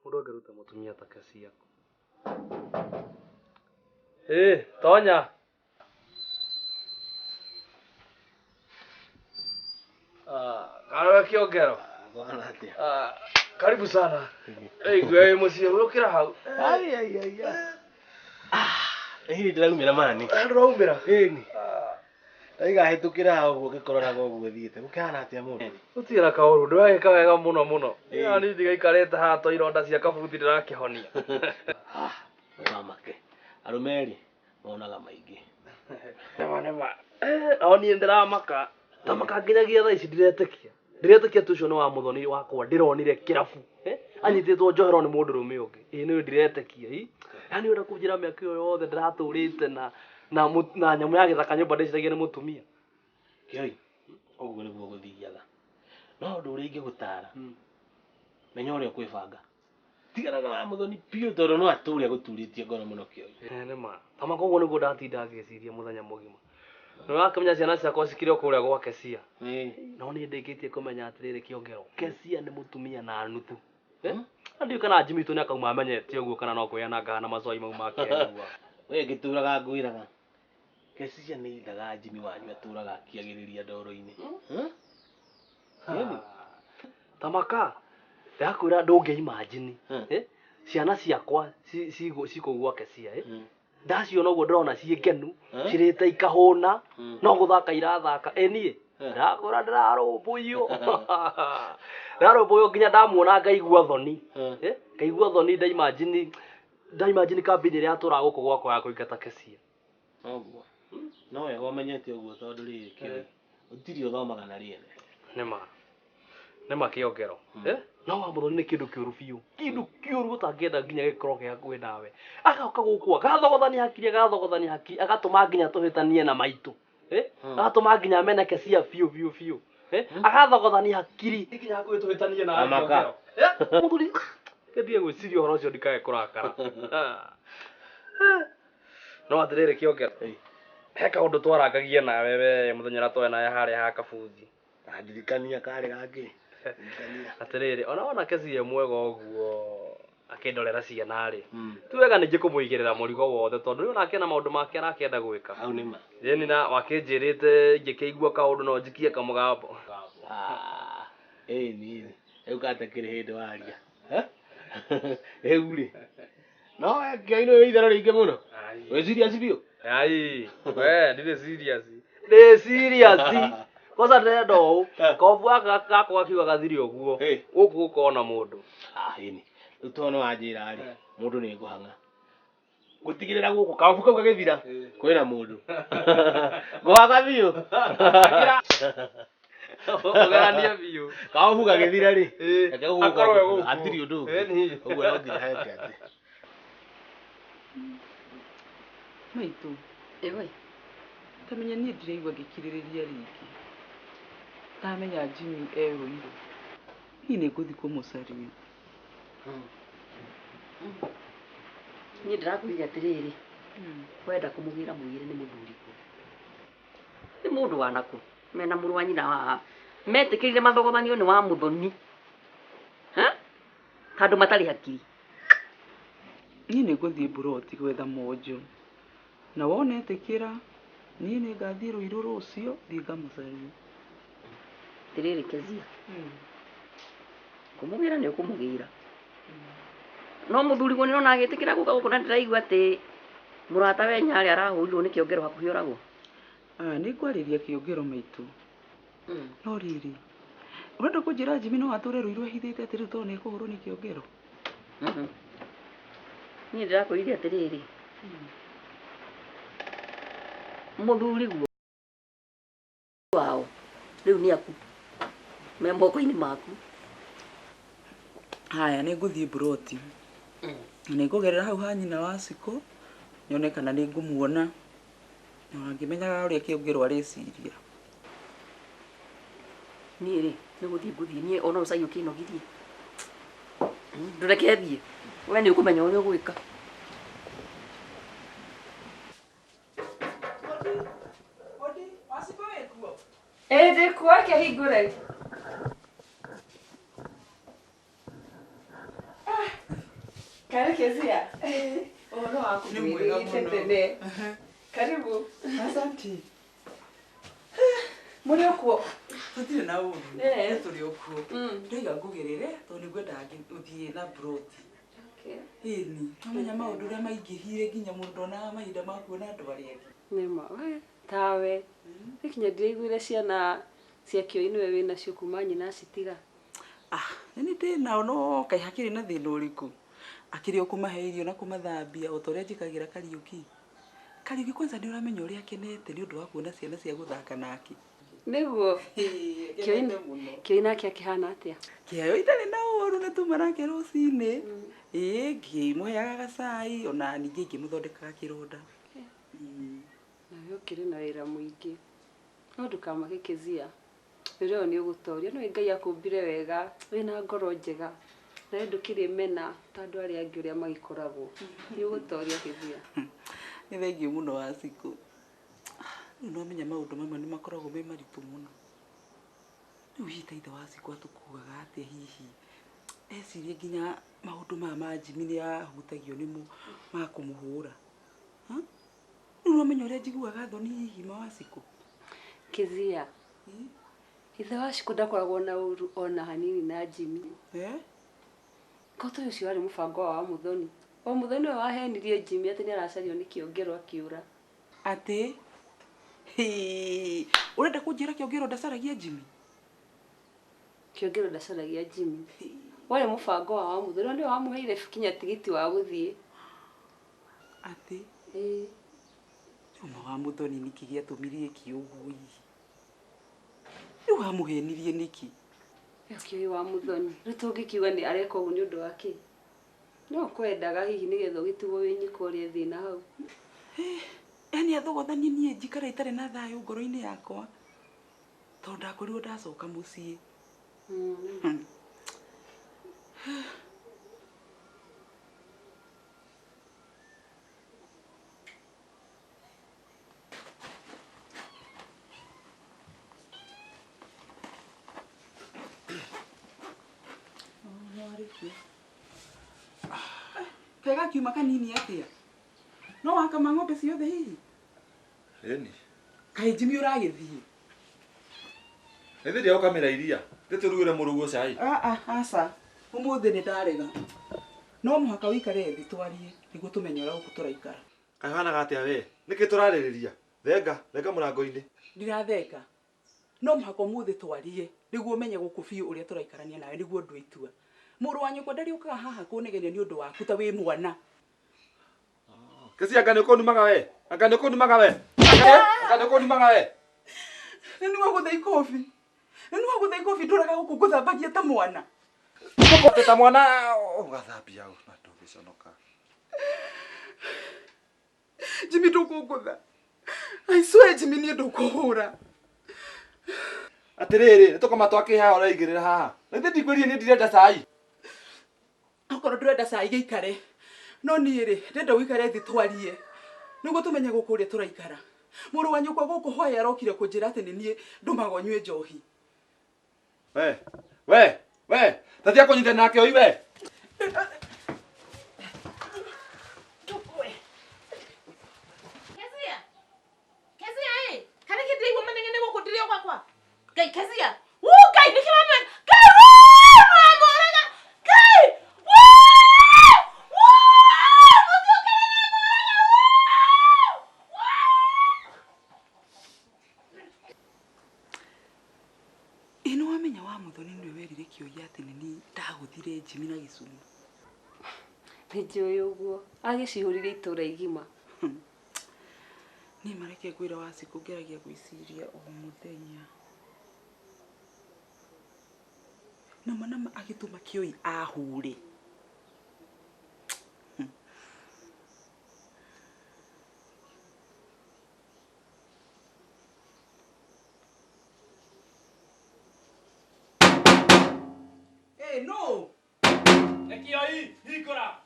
Mũndũ angĩruta mũtumia ta Kesia kũ? Ĩ, tonya. Ah, Karore kĩongero. Bwana atĩa? Ah, karibu sana. Ĩ, wĩ mũciĩ ũkĩra hau. Ai ai ai. ai. Ah, hihi ndĩraumĩra mani. Eh, Ndũraumĩra. Ĩni. Ndaiga hĩtũkĩra hau ũguo ngĩkororaga ũguo thiĩte. Gũkĩhana atĩa mũndũ? Gũtirĩ na kaũru, ndĩragĩka wega mũno mũno. Ĩĩ. Ĩĩ, niĩ ndigaikarĩte haha to ironda cia kabuti ndĩrakĩhonia. Ah, ndũkamake. Arũme rĩ, monaga maingĩ. Nĩma nĩma. Eh, o niĩ ndĩramaka. Ndamaka nginyagia thaa ici ndiretĩkia. Ndiretĩkia atĩ ũcio nĩ wa mũthoni wakwa ndĩronire kĩrabu. Eh, anyitĩtwo njohero nĩ mũndũrũme ũngĩ. Ĩĩ nĩ ndiretĩkia. Ĩ. Yaani ũrenda kũnjĩra mĩaka ĩyo yothe ndĩratũrĩte na na na nyamũ ya gĩthaka nyũmba ndĩciragia nĩ mũtumia. Kĩoi, ũguo nĩguo gũthiaga. No ũndũ ũrĩa ingĩgũtara, menya ũrĩa ũkwĩbanga. Tigana na wa mũthoni biũ tondũ no atũre agũturĩtie ngoro mũno kĩoi. Eh, nĩ ma. Tama koguo nĩguo ndatinda ngĩciria mũthenya mũgima. Nĩ ũrakĩmenya ciana ciakwa cikĩrĩ o kũrĩa gwa Kesia. No niĩ ndĩkĩtie kũmenya atĩrĩrĩ kĩongero, Kesia nĩ mũtumia na nuthu. Eh? Na ndiũĩ kana Jimmy witũ nĩ akauma amenyete ũguo kana no kwĩananga na macoi mau make anyuaga. We ngĩtũraga ngwĩraga Kesia nĩ ithaga Jimmy wanyu atũraga akĩagĩrĩria ndoro-inĩ. Hmm? Ĩni. Tamaka, ndakwĩra ndũngĩ imagine. Hmm. Eh? Ciana ciakwa cikũu gwa Kesia. Eh? Hmm. Ndaciona ũguo ndĩrona ciĩ ngenu, Hmm. cirĩte ikahũna, Hmm. no gũthaka irathaka. Ĩ niĩ Hmm. ndakwĩra ndĩrarũmbũiywo. Ndĩrarũmbũiywo nginya ndamuona ngaigua thoni. Hmm. Eh? Ngaigua thoni ndaimagine ndaimagine kambini ĩrĩa atũraga gũkũ gwakwa ya kũingata Kesia. Noguo. No wega ũmenyete ũguo tondũ rĩrĩ kĩoi. Gũtirĩ ũthomaga na rĩene. Nĩma. Nĩma kĩongero. Eh? No wa mũthoni nĩ kĩndũ kĩũru biũ. Kĩndũ kĩũru ũtangĩenda nginya gĩkorwo kĩ hakuhĩ nawe. Agoka gũkũ agathogothania hakiri agathogothania hakiri agatũma nginya tũhĩtanie na maitũ. Eh? Agatũma nginya meneke cia biũ biũ biũ. Eh? Agathogothania hakiri nginya hakuhĩ tũhĩtanie nawe Amaka. kĩongero. Eh? Mũthuri ndige gwĩciria ũhoro ũcio ndikae kũrakara. Ah. No atĩrĩrĩ kĩongero. Ĩ. He kaũndũ twarangagia nawe we mũthenya ũrĩa twarĩ nawe harĩa ha kabuthi. Ndirikania karĩ gangĩ. Ndirikania. Atĩrĩrĩ, ona wona Kesia e mwega ũguo akĩndorera ciana rĩ, Mm. ti wega ningĩ kũmũigĩrĩra mũrigo wothe tondũ rĩu onake ena maũndũ make arakĩenda gwĩka. Hau nĩ ma. Ĩni na wakĩnjĩrĩte ingĩkĩigua kaũndũ no njikie kamũgambo. Ah, ĩni ĩni. Rĩu gatakĩrĩ hĩndĩ waria. Eh? Rĩu rĩ. No we kĩoi nĩ wĩ itherũ rĩingĩ mũno. Wĩ serious biũ? Ai, we ndirĩ serious. Ndĩ serious. Kwanza ndĩrenda ũũ, kobu gaka gakwa gakiuga gathire ũguo, Ĩ. gũkũ gũkorwo na mũndũ. Ah, ĩni. Rĩu tondũ nĩ wanjĩra rĩ, mũndũ nĩ ngũhang'a. Gũtigĩrĩra gũkũ kaobu kau gagĩthira kwĩna mũndũ. Ngũhang'a biũ. Ũgeranie biũ. Kaobu gagĩthira rĩ. Ĩ, Reke gũkũ akorwo e gũkũ. Hatirĩ ũndũ ũngĩ. Ĩni. Ũguo no nginya heke atĩ. Maitũ, Ĩwe. tamenya niĩ ndiraigua ngĩkirĩrĩria rĩngĩ. Ndamenya Jimmy e Ruiru. Niĩ nĩ ngũthiĩ kũmũcaria. Niĩ ndĩrakwĩrire atĩrĩrĩ, wenda kũmũgĩra mũgĩre nĩ mũthuri kuo. Nĩ mũndũ wa nakũ mena mũrũ wa nyina haha. Metĩkĩrire mathogothanio nĩ wa mũthoni. Ha? Handũ matarĩ hakiri. Niĩ nĩ ngũthiĩ mburoti gwetha monjo. Na wona etĩkĩra, niĩ nĩ ngathiĩ Ruiru rũciũ, thiĩ ngamũcarie. Atĩrĩrĩ Kezia, kũmũgĩra nĩ ũkũmũgĩra. No mũthuri guo nĩrona agĩtĩkĩra gũka gũkũ na ndĩraigua atĩ mũrata we Nyarĩ arahũrirwo nĩ kĩongero hakuhĩ oragwo. Ah, nĩ ngwarĩria kĩongero maitũ. No rĩrĩ, ũrenda kũnjĩra Jimmy no atũre Ruiru ehithĩte atĩ rĩu tondũ nĩ ekũhũrwo nĩ kĩongero? Niĩ ndĩrakwĩrire atĩrĩrĩ, mũthuri guo wao rĩu nĩ aku me moko-inĩ maku. Haya, nĩ ngũthiĩ mburoti. Na nĩ ngũgerera hau ha nyina wa Cikũ, nyone kana nĩ ngũmuona. Na ngĩmenyaga ũrĩa kĩongero areciria. Niĩ rĩ, nĩ gũthiĩ ngũthiĩ niĩ ona ũcai ũkĩnogirie. Ndũreke thiĩ. We nĩ ũkũmenya ũrĩa ũgwĩka. Ĩ ndĩkuo reke hingũre. Karibu Kezia. Ũhoro waku Nĩ mwega mwĩrĩte mũno. tene. Karibu. Asante. Mũrĩ okuo? Tũtirĩ na ũru. Eh. Nĩ tũrĩ okuo. Mm. Ndaiga ngũgerere tondũ nĩ ngwendaga ũthiĩ na broti. Okay. Ĩni, wamenya maũndũ ũrĩa maingĩhire nginya mũndũ ndonaga mahinda ma kuona andũ arĩa angĩ. Nĩma, we, tawe. Nĩ kinya ndĩraiguire ciana cia kĩoi nĩwe wĩnacio kuma nyina acitiga. Ah, nĩ nĩ ndĩ nao no kaĩ hakĩrĩ na thĩna ũrĩkũ? Akĩrĩ o kũmahe irio na kũmathambia o ta ũrĩa njĩkagĩra Kariũki. Kariũki kwanza nĩ ũramenya ũrĩa akenete nĩ ũndũ wa kuona ciana cia gũthaka nake. Nĩguo. Ĩĩ, Kĩoi akenete mũno. kĩoi nake akĩhana atĩa? Kĩheo itarĩ na ũru nĩ tuma nake rũcinĩ. Ĩĩ, ngĩmũheaga gacai ona ningĩ ngĩmũthondekaga kĩronda. Nawe ũkĩrĩ na wĩra mũingĩ. No ndũkamake Kezia. Wĩra ũyũ nĩ ũgũtoria. Nĩũĩ Ngai akũmbire wega, wĩna ngoro njega. Nawe ndũkĩrĩ mena ta andũ arĩa angĩ ũrĩa magĩkoragwo. Nĩ ũgũtoria Kezia. Nĩ thengiũ mũno Wacikũ. Rĩu nĩwamenya maũndũ mamwe nĩ makoragwo me maritũ mũno. Rĩu hihi ta ithe Wacikũ atũkuaga atĩa hihi? Ecirie nginya maũndũ maya ma Jimmy nĩ ahutagio nĩmo ma kũmũhũra. Ha? Rĩu nĩwamenya ũrĩa njiguaga thoni hihi ma Wacikũ? Kezia. Ithe Wacikũ ndakoragwo na ũru ona hanini na Jimmy. Eh? Koto ũcio warĩ mũbango wa Wamuthoni. Wamuthoni nĩwe wahenirie Jimmy atĩ nĩaracario nĩ Kĩongero akĩũra. Atĩ? Hĩ! Ũrenda kũnjĩra Kĩongero ndacaragia Jimmy? Kĩongero ndacaragia Jimmy. Warĩ mũbango wa Wamuthoni, nĩwe wamũheire kinya tigiti wa gũthiĩ. Atĩ? Ĩĩ. Rĩu ma Wamuthoni nĩkĩ gĩatũmire eke ũguo hihi? Rĩu amũhenirie nĩkĩ? Kĩoi Wamuthoni. Rĩu tũngĩkiuga nĩ areka ũguo nĩ ũndũ wa kĩ? No kwendaga hihi nĩgetha ũgĩtigwo wĩ nyika ũrĩe thĩna hau. Yaani athogothanie niĩ njikare itarĩ na thayũ ngoro-inĩ yakwa. Tondũ ndakorirwo ndacoka mũciĩ. Kaĩ gakiuma kanini atĩa? No wakama ng'ombe ciothe hihi? Ĩni. Kaĩ Jimmy ũragĩthiĩ? Nĩ thĩ ũkamĩra iria. Thĩ tũrugĩre mũrũguo cai. Ah ah aca. Ũmũthĩ nĩ ndarega. No mũhaka ũikare thĩ twarie nĩguo tũmenye ũrĩa gũkũ tũraikara. Kaĩ ũhanaga atĩa we? Nĩkĩ tũrarĩrĩria? Thenga, thenga mũrango-inĩ. Ndirathenga. No mũhaka ũmũthĩ twarie nĩguo ũmenye gũkũ biũ ũrĩa tũraikarania nawe nĩguo ndue itua. Mũrũ wa nyũkwa ndarĩũkaga haha kũnegenia nĩ ũndũ waku ta wĩ mwana. Kesi anga nĩ ũkũnumaga we? Anga nĩ ũkũnumaga we? Anga nĩ ũkũnumaga we? Nĩ nĩ wagũtha ikobi. Nĩ nĩ wagũtha ikobi ndũraga gũkũ ngũthambagia ta mwana. Ũkũte ta mwana ũgathambia ũ na ndũngĩconoka. Jimmy ndũkũngũtha. I swear Jimmy niĩ ndũkũhũra. Atĩrĩrĩ, nĩ tũkoma twakĩ haha ũraigĩrĩra haha. Na ithe ndikwĩrire niĩ ndirenda cai. Okorwo ndũrenda cai gĩikare. No niĩ rĩ, ndĩrenda ũikare thĩ twarie. Nĩguo tũmenye gũkũ ũrĩa tũraikara. Mũrũ wa nyũkwa gũkũ hwaĩ arokire kũnjĩra atĩ nĩ niĩ ndũmaga ũnyue njohi. We, we, we, tatia kũnyita nake oi we. Kezia. Kezia ĩ, kana kĩ ndĩraigua manegene gũkũ ndĩrĩ o gwakwa? Ngai Kezia. Wuu Ngai nĩkĩ wamwe? Ngai wuu nĩwamũraga. Ngai wuu wuu mũtiũkĩre nĩamũraga wuu wuu. Ĩ nĩ wamenya Wamuthoni nĩwe werire Kĩoi atĩ nĩ niĩ ndagũthire Jimmy na gĩcuma. Nĩ njũĩ ũguo. Agĩcihũrire itũra igima. Niĩ mareke ngwĩre Wacikũ ngeragia gwĩciria o mũthenya. Nama nama agĩtũma Kĩoi ahũre. Hey, no! Nĩ Kĩoi, hingũra.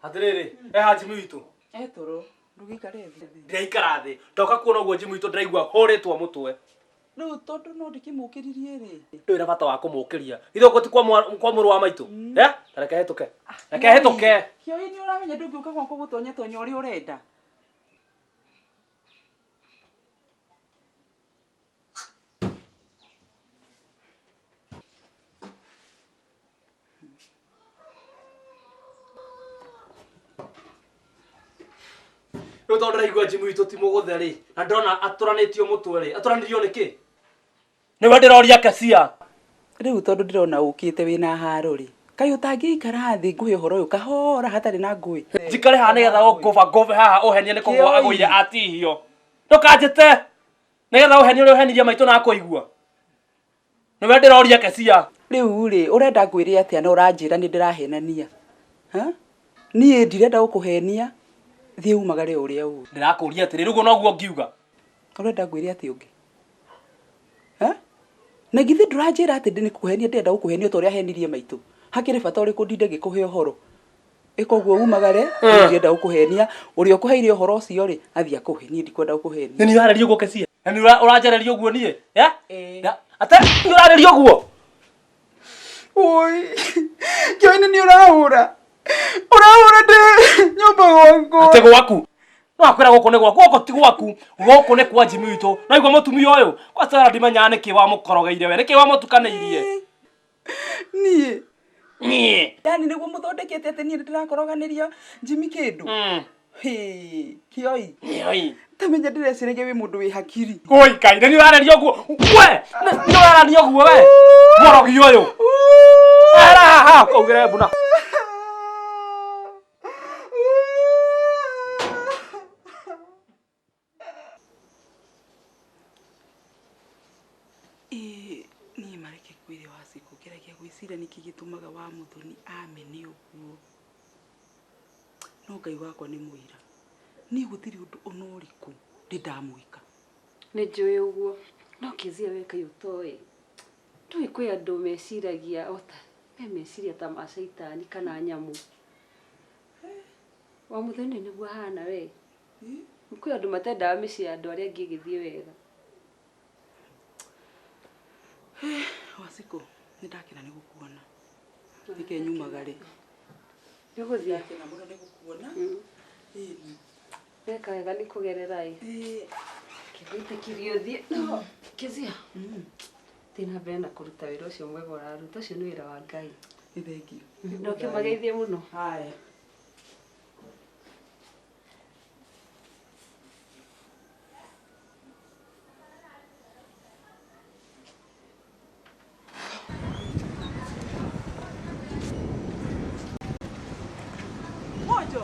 Atĩrĩrĩ, eha Jimmy witũ. Etoro, ndũgĩikare thĩ. Ndĩraikara thĩ. Ndoka kuona ũguo Jimmy witũ ndĩraigua hũrĩtwo mũtwe. Rĩu tondũ no ndĩkĩmũkĩririe rĩ. Ndũrĩ na bata wa kũmũkĩria. Ithe gũkũ ti kwa mwa- kwa mũrũ wa maitũ. Eh? Ta reke hĩtũke. Reke hĩtũke. Kĩoi nĩ ũramenya ndũngĩũka gwakwa gũtonya tonya ũrĩa ũrenda. Rĩu tondũ ndĩraigua njimu witũ ti mũgũthe rĩ, na ndĩrona atũranĩtio mũtwe rĩ, atũranirio nĩkĩ? Nĩwe ndĩroria Kesia. Rĩu tondũ ndĩrona ũkĩte wĩna haro rĩ, kaĩ ũtangĩikara thĩ ngũhe ũhoro ũyũ kahora hatarĩ na ngũĩ? Njikare haha nĩgetha ũngũba ngũbe haha ũhenie nĩ kũgũa Kĩoi. agũire atihio. Ndũkanjĩte nĩgetha ũhenie ũrĩa ũhenirie maitũ na akũigua. Nĩwe ndĩroria Kesia. Rĩu rĩ, ũrenda ngwĩre atĩa na ũranjĩra nĩ ndĩrahenania? Ha? Niĩ ndirenda gũkũhenia, thiĩ umagare o ũrĩa ũrĩ. Ndĩrakũria atĩrĩrĩ, ũguo noguo ngiuga? Ũrenda ngwĩre atĩa ũngĩ? Ha? Na githĩ ndũranjĩra atĩ nĩ kũhenia ndĩrenda gũkũhenia ta ũrĩa henirie maitũ? Hakĩrĩ bata ũrĩkũ ndinde ngĩkũhe ũhoro? Ĩka ũguo umagare, niĩ ndirenda gũkũhenia, ũrĩa ũkũheire ũhoro ũcio rĩ, athiĩ akũhe, niĩ ndikwenda gũkũhenia. Nĩ niĩ ũrarĩria ũguo Kesia? Na nĩ ũranjarĩria ũguo niĩ? Eh? Ate nĩ ũrarĩria ũguo? Oi, kĩoini nĩ ũrahũra. Ũrahũra ndĩ nyũmba gwakwa. Atĩ gwaku. No akwĩra gũkũ nĩ gwaku, gũkũ ti gwaku. Gũkũ nĩ kwa Jimmy witũ. No igua mũtumia ũyũ, kwa Sarah ndimenyaga nĩkĩ wamũkorogeire we, nĩkĩ wamũtukanĩirie. Niĩ. Niĩ. Yani nĩguo mũthondekete atĩ niĩ nĩndĩrakoroganĩria Jimmy kĩndũ. Hĩ, kĩoi. Kĩoi. Tamenya ndĩreciragia wĩ mũndũ wĩ hakiri. Oi Ngai, nĩ niĩ ũrarĩria ũguo. We, nĩ niĩ ũrarania ũguo we. Mũrogi ũyũ. Era haha, ũkaugĩre mbuna. Ĩĩ niĩ mareke ngwĩre Wacikũ ngeragia gwĩciria nĩkĩ gĩtũmaga wa Mũthoni amene ũguo. No Ngai wakwa nĩ mũira, niĩ gũtirĩ ũndũ ona ũrĩkũ ndĩ ndamwĩka. Nĩ njũĩ ũguo, no Kezia we kaĩ ũtoĩ? Ndũĩ kwĩ andũ meciragia ota me meciria ta ma caitani kana nyamũ. Wa Mũthoni nĩguo ahana we. Kwĩ andũ matendaga mĩciĩ ya andũ arĩa angĩ ĩgĩthiĩ wega. Wacikũ, nĩ ndakena nĩ gũkuona. Reke nyumagare. Nĩ ũgũthiĩ? Ndakena mũno nĩ gũkuona. Ĩni. Weka wega nĩ kũgerera ĩ. Kĩgwĩtĩkirie ũthiĩ. No, Kezia. Thiĩ na mbere na kũruta wĩra ũcio mwega ũraruta. Ũcio nĩ wĩra wa Ngai. Nĩ thengiũ. Na ũkĩmageithie mũno. Haya. Mojo.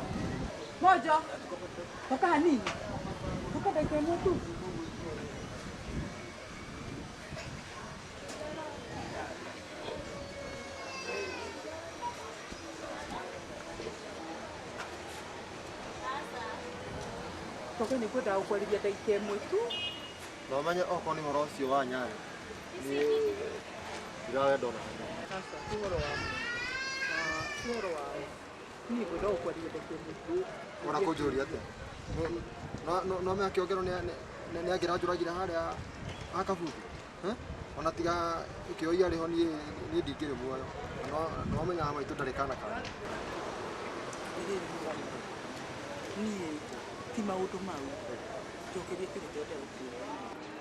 Mojo. Toka hanini. Toka dakika ĩmwe tu. Toka nĩ ngwendaga gũkwarĩria ndagĩka ĩmwe tu. Na ũmenye okorwo nĩ ũhoro ũcio wa nyarĩ niĩ ndirawenda ona hanini. Aca, ti ũhoro wa ah, ti ũhoro wa niĩ ngwenda gũkwarĩria ndagĩka ĩmwe tu. Ona kũnjũria atĩa? No menya kĩongero nĩ angĩranjũragire harĩa ha kabuthi. Eh? Ona tiga kĩoi arĩ ho niĩ niĩ ndingĩrĩ muoyo. Na no menyaga maitũ ndarĩ kana kangĩ. Rĩrĩ Mũthoni, niĩ ti maũndũ mau. Njokeria kĩũria kĩrĩa ndagũkũria.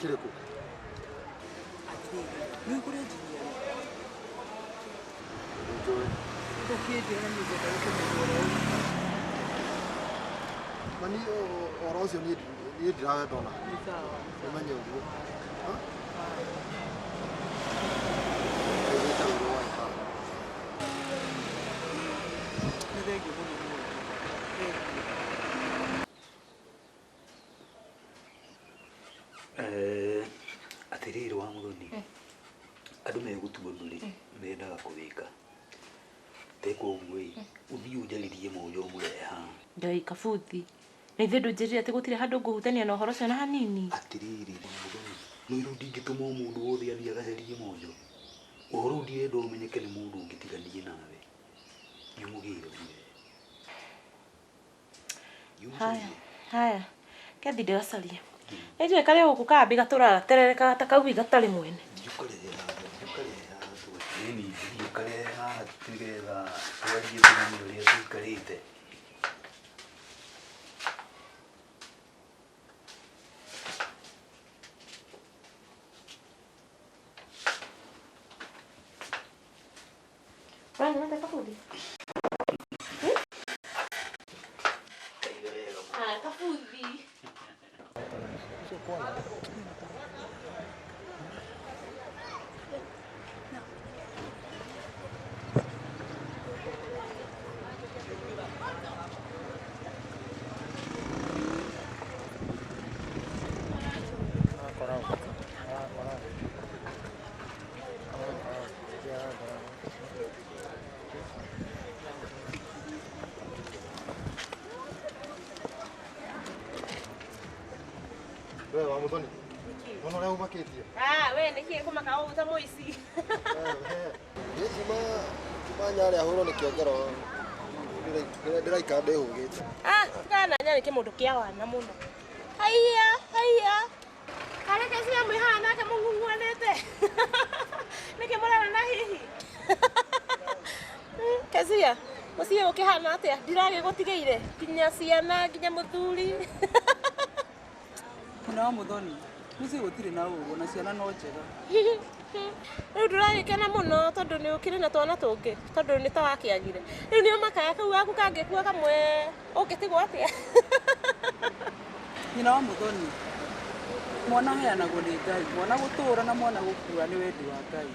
Kĩrĩkũ? Atĩrĩrĩ, nĩ ũĩ kũrĩa Jimmy arĩ? Nĩnjũĩ. Ũkĩnjĩra niĩ ngwenda gũkĩmenya ũrĩa ũrĩ. Ma niĩ ũhoro ũcio niĩ niĩ ndirawenda ona hanini. Nĩ sawa. Ũmenye ũguo. Ha? Ndaiguĩte ũru wagĩka. Nĩ thengiũ mũno Mũthoni. Thengiũ. Eh, atĩrĩrĩ wa mũthoni andũ megũtua ũndũ rĩ mendaga kũwĩka teka ũguo ĩ ũthiĩ ũnjarĩrie moja ũmũrehe haha Ngai kabuthi. Na ithuĩ ndũnjĩrire atĩ gũtirĩ handũ ngũhutania na ũhoro ũcio na hanini. Atĩrĩrĩ wa mũthoni no irũ ndingĩtũma o mũndũ wothe athiĩ agacarie mojo ũhoro ũyũ ndirenda ũmenyeke nĩ mũndũ ũngĩ tiga niĩ nawe thiĩ ũmũgĩre ũmũrehe. Haya, haya. Kethi ndĩgacarie. Ĩnjũĩ karĩ gũkũ kambĩ gatũraga gatererekaga ta kaui gatarĩ mwene. Ĩni thiĩ ũkarehe haha nĩgetha twarie tũmenye ũrĩa tũikarĩte. Ũranyona ta kabuthi? Ah, kabuthi. We wa Muthoni. Nona ũrĩa ũmakĩtie. Ah, we nĩkĩ kũmaka ũguo ta mũici? Niĩ kuma kuma nyarĩa hũrwo nĩ kĩongero ndĩraikara ndĩhũgĩte. Ah, tigana na nyarĩ kĩmũndũ kĩa wana mũno. Haiya, haiya. Karĩ keci mwĩ haha nake mũng'ung'uanĩte. Nĩkĩ mũrarana hihi? Kezia, mũciĩ ũkĩhana atĩa? Ndiragĩgũtigĩire nginya ciana nginya mũthuri. Nyina wa Muthoni, mũciĩ gũtirĩ na ũru ona ciana no njega. Rĩu ndũragĩkena mũno tondũ nĩ ũkĩrĩ na twana tũngĩ tondũ nĩ ta wakĩagire. Rĩu nĩ ũmakaga kau gaku kangĩkua kamwe ũngĩtigwo atĩa? Nyina wa Muthoni, mwana aheanagwo nĩ Ngai, mwana gũtũra na mwana gũkua nĩ wendi wa Ngai.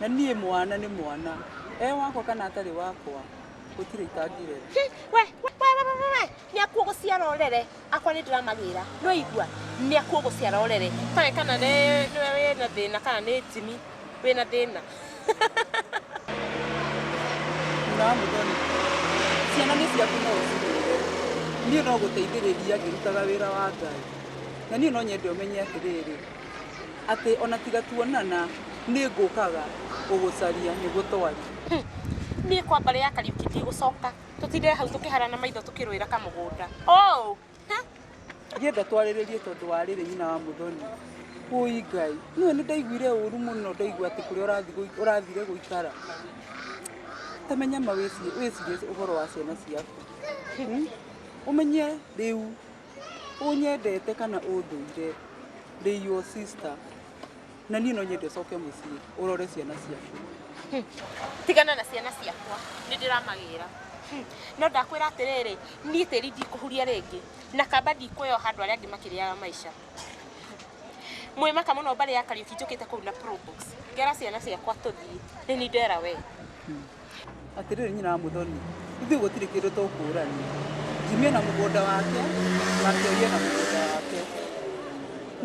Na niĩ mwana nĩ mwana, e wakwa kana atarĩ wakwa, gũtirĩ itangĩrera. We, we, we, we, we, we, nĩ akuo gũciara ũrere akwa nĩ ndĩramagĩra no igua nĩ akuo gũciara ũrere tawe kana nĩ nĩwe wĩna thĩna kana nĩ Jimmy wĩna thĩna. Nyina wa Muthoni, ciana nĩ ciaku no ũcigĩre. Niĩ no gũteithĩrĩria ngĩrutaga wĩra wa Ngai. Na niĩ no nyende ũmenye atĩrĩrĩ, atĩ ona tiga tuonana nĩ ngũkaga gũgũcaria nĩguo twarie. Niĩ kwa mbarĩ ya Kariũki ndigũcoka tũtinde hau tũkĩharana maitho tũkĩrũĩra kamũgũnda. Oh! Ngĩenda twarĩrĩrie tondũ wa rĩrĩ nyina wa Muthoni. Ũi Ngai, niĩ nĩ ndaiguire ũru mũno ndaigua atĩ kũrĩa ũrathire gũikara. Ta menya ma wĩcirie ũhoro wa ciana ciaku. Ũmenye rĩu ũnyendete kana ũthũire, ndĩ your sister. Na niĩ no nyende ũcoke mũciĩ ũrore ciana ciaku. Tigana na ciana ciakwa, nĩ ndĩramagĩra. No ndakwĩra atĩrĩrĩ, niĩ tĩri ndikũhuria rĩngĩ na kamba ndikuoya handũ arĩa angĩ makĩrĩaga maica. Mwĩmaka mũno mbarĩ ya Kariũki njũkĩte kũu na Probox. Ngera ciana ciakwa tũthiĩ, nĩ niĩ ndera we. Atĩrĩrĩ nyina wa Muthoni, ithuĩ gũtirĩ kĩndũ tũkũrania. Jimmy ena mũgũnda wake, na Kĩoi ena mũgũnda wake.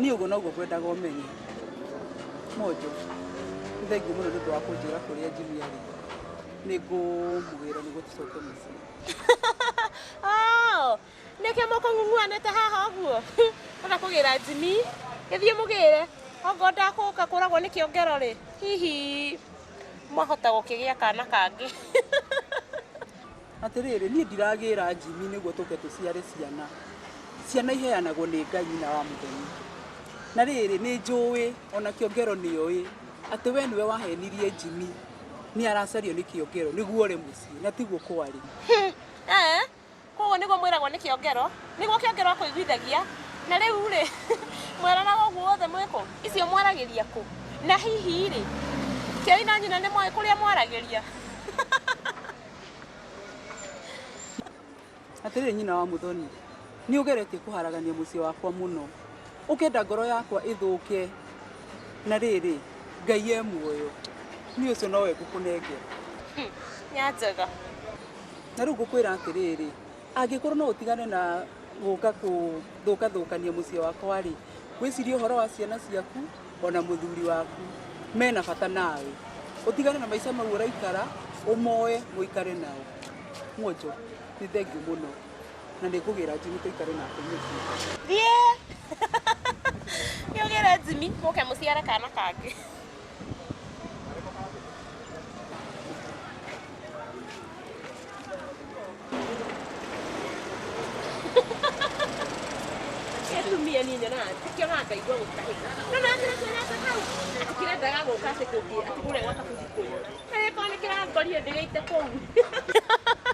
Niĩ ũguo noguo ngwendaga ũmenye. Monjo, nĩ thengiũ mũno nĩ ũndũ wa kũnjĩra kũrĩa Jimmy arĩ. Nĩ ngũmũgĩra nĩguo tũcoke mũciĩ. Oh, nĩkĩo mũkũng'ung'uanĩte haha ũguo? Ona kũgĩra Jimmy, gĩthiĩ mũgĩre. Okorwo ndakũka kũragwo nĩ kĩongero rĩ, hihi mwahota gũkĩgĩa kana kangĩ. Atĩrĩrĩ, niĩ ndiragĩra Jimmy nĩguo tũke tũciare ciana. Ciana iheanagwo nĩ Ngai nyina wa Muthoni. Na rĩrĩ, nĩ njũĩ ona kĩongero nĩoĩ atĩ we nĩwe wahenirie Jimmy nĩ aracario nĩ kĩongero nĩguo ore mũciĩ na tiguo kwarĩ. Eh, koguo nĩguo mwĩragwo nĩ kĩongero, nĩguo kĩongero akũiguithagia. Na rĩu rĩ, mweranaga ũguo wothe mwĩkũ? Icio mwaragĩria kũ? Na hihi rĩ, Kĩoi na nyina nĩ moĩ kũrĩa mwaragĩria? Atĩrĩrĩ nyina wa Muthoni, nĩ ũgeretie kũharagania mũciĩ wakwa mũno. Ũkenda ngoro yakwa ĩthũke. Na rĩrĩ, Ngai e muoyo. Niĩ ũcio nowe ngũkũnengera. Nyanjaga. Na rĩu ngũkwĩra atĩrĩrĩ, angĩkorwo no ũtigane na gũka kũthũkathũkania mũciĩ wakwa rĩ, wĩcirie ũhoro wa ciana ciaku ona mũthuri waku mena bata nawe. Ũtigane na maica mau ũraikara, ũmoe mũikare nao. Mwonjo, nĩ thengiũ mũno na nĩ ngũgĩra Jimmy tũikare nake mũciĩ. Thiĩ. Nĩ ũgĩre Jimmy mũke mũciare kana kangĩ. Gĩtumia niĩ nyonaga ndikĩonaga ngaigua gũtahĩka. No na njĩra kĩonete hau atĩ kĩrendaga gũka atĩ kũngĩ atĩ kũrĩa gwa kabuthi kũnyua. Na gĩkorwo nĩ kĩrangorire ndĩgĩite kũu.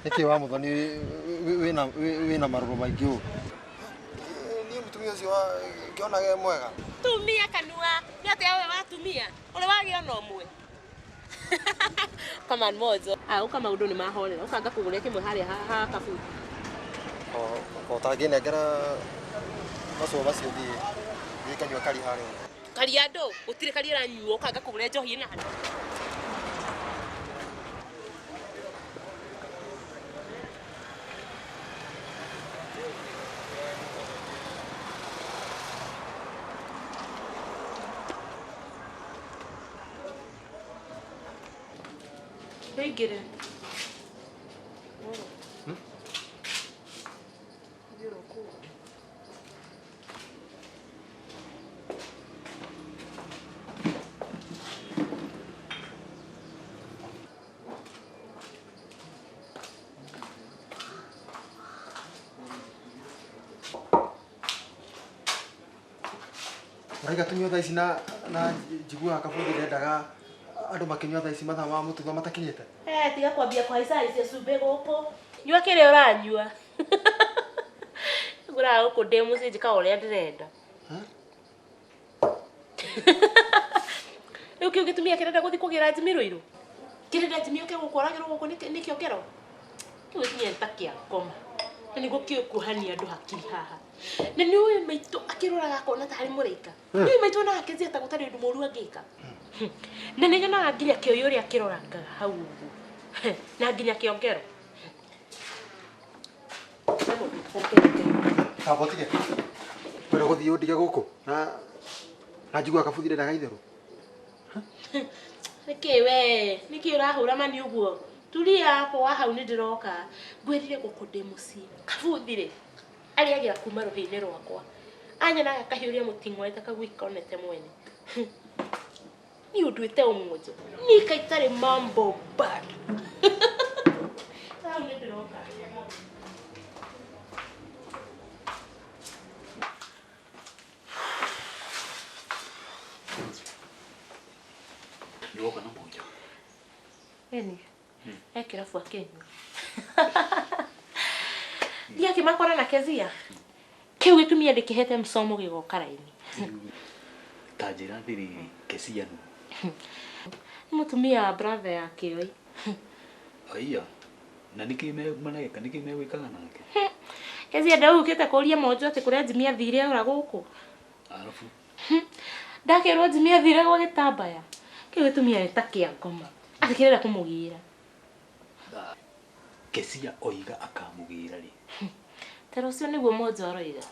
Nĩkĩ wa Muthoni wĩna marũrũ maingĩ ũũ? Niĩ mũtumia ũcio ngĩonaga e mwega. Tumia kanua nĩ atĩa we watumia ũrĩ wagĩa ona ũmwe. Come on Mojo. Ah, ũka maũndũ nĩ mahorera. Ũka ngakũgũrĩra kĩmwe harĩa ha kabuthi. O ũtangĩnengera macũa macio thiĩ kanyua kari harĩa. Karia andũ, gũtirĩ karia ĩranyuo, ũka ngakũgũrĩra njohi ĩna handũ. Wĩingĩre. Ũraiga tũnyue thaa ici na njiguaga kabuthi ndendaga andũ makĩnyua thaa ici mathaa ma mũtutho matakinyĩte. Eh, tiga kwambia kũhaica icio cumbĩ gũkũ. Nyua kĩrĩa ũranyua. Ngũraga gũkũ ndĩ mũciĩ njĩkaga ũrĩa ndĩrenda. Rĩu kĩu gĩtumia kĩrenda gũthiĩ kũgĩra Jimmy Rũirũ? Kĩrenda Jimmy oke gũkũ oragĩrwo gũkũ nĩ kĩongero? Kĩu gĩtumia nĩ ta kĩa ngoma. Na nĩguo kĩũĩ kuohania andũ hakiri haha. Na nĩ ũĩ maitũ akĩroraga akona ta harĩ mũraika. Nĩ ũĩ maitũ onaga Kezia ta gũtarĩ ũndũ mũũru angĩka. Na nĩ nyonaga nginya kĩoi ũrĩa kĩrorangaga hau ũguo. Na nginya kĩongero. Kaba ũtige. Wenda gũthiĩ ũndige gũkũ na njiguaga kabuthi ndendaga itherũ. Nĩkĩ we? Nĩkĩ ũrahũra mani ũguo? Tulia hapo wa hau nĩ ndĩroka. Ngwĩrire gũkũ ndĩ mũciĩ. Kabuthi rĩ, arĩagĩra kuma rũhĩ-inĩ rwakwa. Anyonaga kahiũria mũting'oe ta kagui konete mwene. Niĩ ũnduĩte ũmũnjũ. Niĩ kaitarĩ mambo bad. Hau nĩ ndĩroka. Nĩwoka na Mojo? Eni. E kĩrabu akĩnyua. Thiĩ akĩmakora na Kezia. Kĩu gĩtumia ndĩkĩhete msomo gĩgoka raini. Ta njĩra atĩrĩrĩ, Kezia nũ? Nĩ mũtumia wa brother ya Kĩoi. Aiya, na nĩkĩ mareka, nĩkĩ megwĩkaga nake? Kezia ndaũkĩte kũria Mojo atĩ kũrĩa Jimmy athire ora gũkũ. Arabu? Ndakĩrwo Jimmy athire gwa gĩtambaya. Kĩu gĩtumia nĩ ta kĩa ngoma. Atĩ kĩrenda kũmũgĩra. Kezia oiga akamũgĩra rĩ? Ta rũciũ nĩguo Mojo aroiga.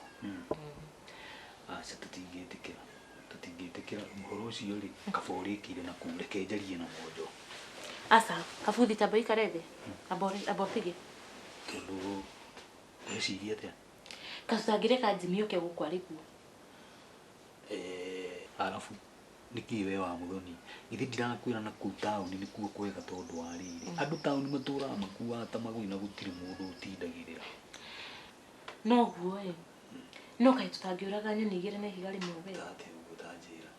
Aca tũtingĩtĩkĩra. Tũtingĩtĩkĩra ũhoro ũcio rĩ, kaba ũrĩkĩire na kũu, reke njarie na Mojo. Aca, kabuthi tamba ũikare thĩ. Amba ũtige. Tondũ weciria atĩa? Kaĩ tũtangĩreka Jimmy oke gũkũ arĩ kuo? Arabu nĩkĩ we wa Muthoni? Githĩ ndirakwĩra na kũu taũni nĩkuo kwega tondũ wa rĩrĩ. Andũ taũni matũraga makuaga ta magui na gũtirĩ mũndũ ũtindagĩrĩra. Noguo ĩ. No kaĩ tũtangĩũraga nyoni igĩrĩ na ihiga rĩmwe we? Tate ũguo ta njĩra.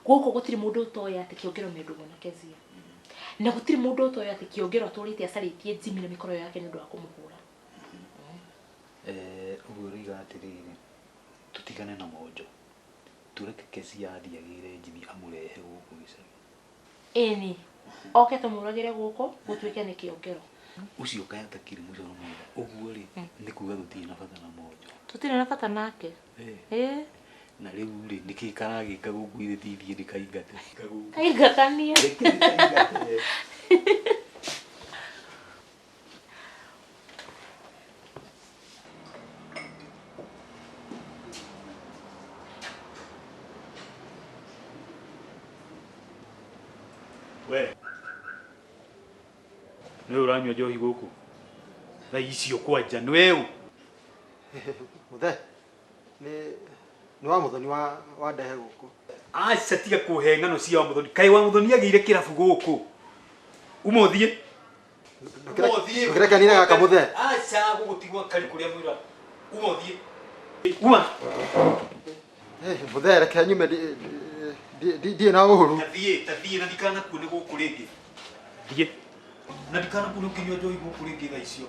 Gũkũ gũtirĩ mũndũ ũtoĩ atĩ kĩongero me ndũgũ na Kezia. Na gũtirĩ mũndũ ũtoĩ atĩ kĩongero atũrĩte acarĩtie Jimmy na mĩkoro yake nĩ ũndũ wa kũmũhũra. Ũguo ũroiga atĩrĩrĩ, tũtigane na Mojo. Tũreke Kezia athiĩ agĩre Jimmy amũrehe gũkũ gĩcagi. Ĩni, oke tũmũragĩre gũkũ gũtuĩke nĩ kĩongero. Ũcio kaĩ atakĩrĩ mũcoro mwega. Ũguo rĩ, nĩ kuga tũtirĩ na bata na Mojo. Tũtirĩ na bata nake. Na rĩu rĩ, nĩkĩ karagĩka gũkũ ithe ti ithiĩ ndĩkaingate? Kaingatanie. We. Nĩwe ũranyua njohi gũkũ? Thaa icio kwanja, nĩwe ũ? Mũthee, nĩ wa Muthoni wa ndehe gũkũ. Aca tiga kũhe ng'ano cia wa Muthoni. Kaĩ wa Muthoni agĩire kĩrabu gũkũ? Uma ũthiĩ. Ndũkĩrekanire gaka mũthee. Aca gũgũtigwo kari kũrĩa mwĩra. Uma ũthiĩ. Uma. Mũthee reke nyume ndirĩ na ũru. Tathiĩ, tathiĩ na ndikanakuone gũkũ rĩngĩ. Thiĩ. Na ndikanakuone ũkĩnyua njohi gũkũ rĩngĩ thaa icio.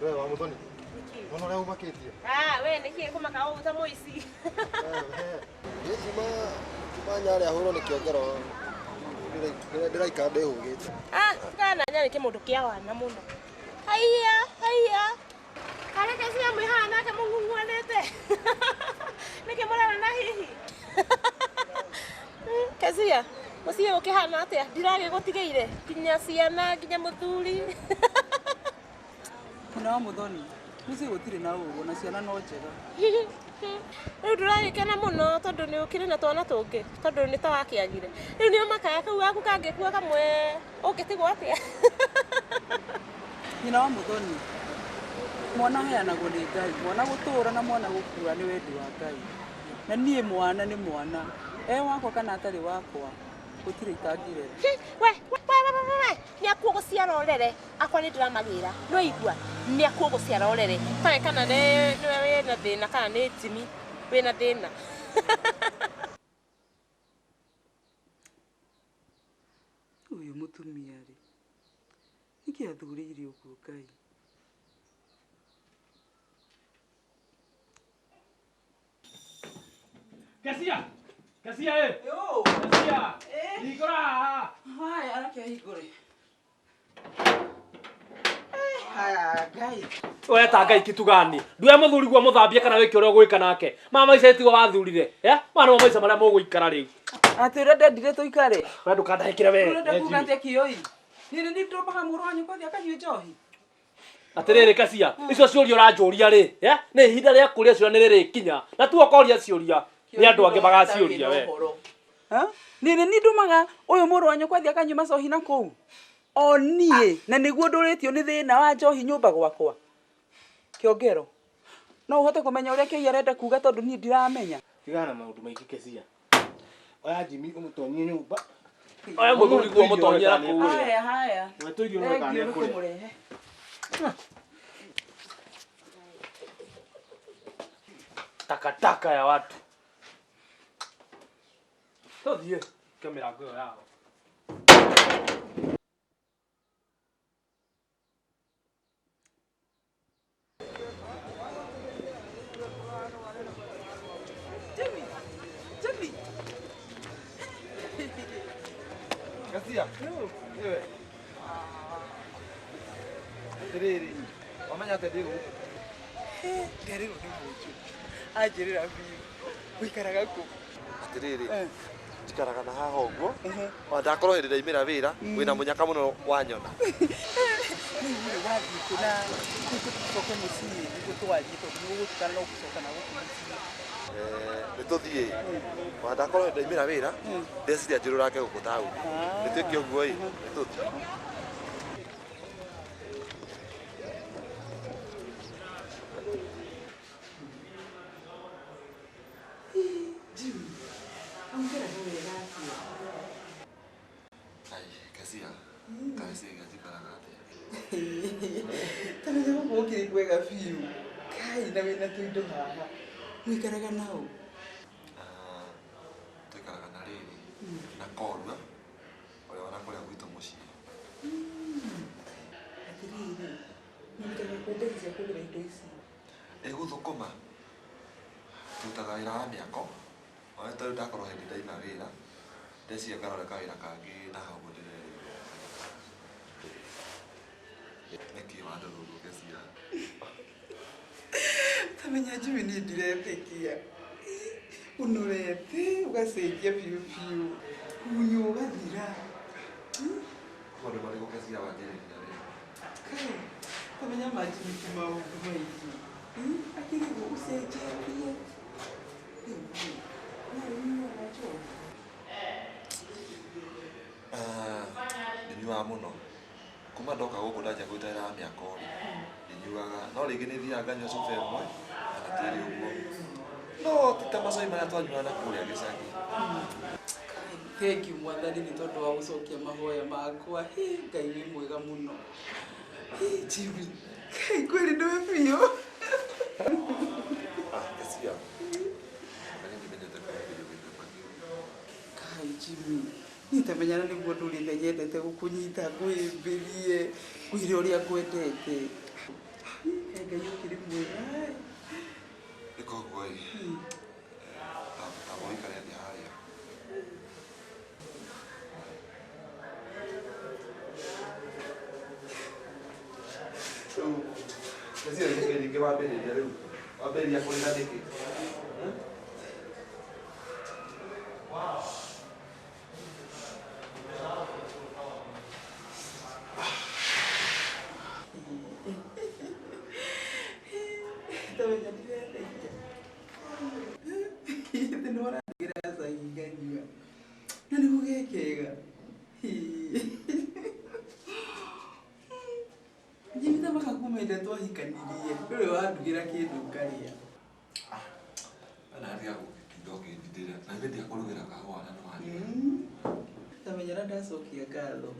We wa Muthoni. Wona ũrĩa ũmakĩtie. Ah, we nĩkĩ kũmaka ũũ ta mũici? Niĩ kuma nyarĩa hũrwo nĩ kĩongero ndĩraikara ndĩhũgĩte. Ah, tigana na nyarĩ kĩmũndũ kĩa wana mũno. Haiya, haiya. Karĩ Kezia mwĩ haha nake mũng'ung'uanĩte. Nĩkĩ mũrarana hihi? Kezia, mũciĩ ũkĩhana atĩa? Ndiragĩgũtigĩire nginya ciana nginya mũthuri. Nyina wa Muthoni, mũciĩ gũtirĩ na ũru na ciana no njega. Rĩu ndũragĩkena mũno tondũ nĩ ũkĩrĩ na twana tũngĩ tondũ nĩ ta wakĩagire. Rĩu nĩ ũmakaga kau gaku kangĩkua kamwe ũngĩtigwo atĩa? Nyina wa Muthoni, mwana aheanagwo nĩ Ngai, mwana gũtũra na mwana gũkua nĩ wendi wa Ngai. Na niĩ mwana nĩ mwana, e wakwa kana atarĩ wakwa, gũtirĩ itangĩrera. We, we, we, we, we, we, nĩ akuo gũciara ũrere, akwa nĩ ndĩramagĩra, nĩ waigua? Nĩ akuo gũciara ũrere. Toĩ kana nĩwe wĩna thĩna kana nĩ Jimmy wĩna thĩna. Ũyũ mũtumia rĩ, nĩkĩ athurĩire ũguo Ngai? Kezia! Kezia ĩ! Kezia! Hingũra haha! Haya, reke hingũre. Haya, Ngai. We ta Ngai kitugani. Nduya muthuri guo muthambie kana wike uria ũgwĩka nake. Ma maica tigo wathurire. Ya? Ma nĩmo maica marĩa mũgũikara rĩu. Atĩ ũrĩa ndendire tũikare. We ndũkandahĩkĩre we. Ũrenda kuga atĩa kĩoi? Niĩ nĩ ndũmaga mũrũ wa nyũkwa athiĩ akanyue njohi. Atĩrĩrĩ Kezia, icio ciũria ũranjũria rĩ, ya? Nĩ ihinda rĩa kũria ciũria nĩ rĩrĩkinya. Na tu ũkoria ciũria nĩ andũ angĩ magaciũria we. Niĩ nĩ ndũmaga ũyũ mũrũ wa nyũkwa athiĩ akanyue macohi na kũu. O niĩ na nĩguo ndũrĩtio nĩ thĩna wa njohi nyũmba gwakwa. Kĩongero, no ũhote kũmenya ũrĩa kĩoi arenda kuga tondũ niĩ ndiramenya. Tigana na maũndũ maingĩ Kezia. Oya Jimmy ũmũtonyie nyũmba. Oya mũthuri guo ũmũtonyie na kũu. Haya, haya. Mwetũ irio nĩ kana Thengiũ nĩ nĩekũrĩa. kũmũrehe. Takataka ya watu. Tũthiĩ ke mĩrango ĩyo yao. Jimmy, Jimmy. Kezia. Niwe. Atĩrĩrĩ, wamenya atĩa ndĩ gũkũ? Nderirwo nĩ mũnju. Anjĩrĩra biũ. Ũikaraga kũ? Atĩrĩrĩ, njikaraga na haha ũguo. Ona ndakorwo hĩndĩ ndaimĩra wĩra, wĩna mũnyaka mũno wanyona. Rĩu rĩ wathiĩ kũ na tũcoke mũciĩ nĩguo twarie tondũ nĩ gũgũtukana no gũcoka na gũkũ mũciĩ. Nĩ tũthiĩ. Ona ndakorwo hĩndĩ ndaimĩra wĩra, ndeciria njũrũrange gũkũ taũni. Nĩ twĩke ũguo ĩ, nĩ tũthiĩ. Jimmy, ũikaraga wega atĩa? Ai, Kezia, kaĩ njikaraga atĩa? Ta menya gũkũ gũkĩrĩ kwega biũ. Kai na wĩna tũindo haha. Mũikaraga nao? Tũikaraga na rĩrĩ, na Korua, ũrĩa wa kũrĩa gwitũ mũciĩ. Atĩrĩrĩ, mũrutaga kũ mbeca cia kũgũra indo ici? Ĩgũthũkũma. Tũrutaga wĩra wa mĩako. Ona ta rĩu ndakorwo hĩndĩ ndaima wĩra, ndeciria ngarore kawĩra kangĩ na hau ũguo ndĩrerĩirwo. Nĩkĩ wandora ũguo Kezia? Tamenya Jimmy niĩ ndiretĩkia. Ũnorete ũgacenjia biũ biũ. Munyo ũgathira. Maũndũ marĩkũ Kezia wanjĩrĩria rĩu? Kai, tamenya ma Jimmy ti maũndũ maingĩ. Akĩrĩ ũguo ũcenjetie. Rĩu rĩ, no ũnyuaga njohi? Ah, ndinyuaga mũno. Kuma ndoka gũkũ ndanjia kũruta wĩra wa mĩako rĩ, ndinyuaga. No rĩngĩ nĩ thiaga nganyua cuba ĩmwe kana twĩrĩ ũguo. No ti ta macai marĩa twanyuaga na kũrĩa gĩcagi. Thank you mwathani nĩ tondũ wa gũcokia mahoya makwa. Hĩ, Ngai wĩ mwega mũno. Hĩ, Jimmy, Ngai kweli nĩwe biũ. Ah, Kezia. Na niĩ ndimenyete kwambĩrĩria gwĩthamba kĩo. Kai Jimmy, niĩ tamenyana nĩguo ndũrĩte nyendete gũkũnyita ngũhĩmbĩrie, ngwĩre ũrĩa ngwendete. Kaĩ Ngai ũkĩrĩ mwega ĩ. Ĩka ũguo ĩ. Tamba ũikare thĩ harĩa. Rĩu, Kezia nĩkĩ rĩngĩ wambĩrĩria rĩu? Wambĩrĩria kũrĩra nĩkĩ? Hmm? Tamenya ndiretĩkia. Atĩ nĩ ũrandigĩra gacai nganyua. Na nĩguo ge kega. Jimmy ta maka kuma hĩndĩ ĩrĩa twahikanirie, ndũrĩ wandugĩra kĩndũ ngarĩa. Ana tiga gũtinda ũkĩndindĩra. Na ithe ndiakũrugĩra kahũa na nĩ wanyua. Tamenya ũrĩa ndacokia ngatho.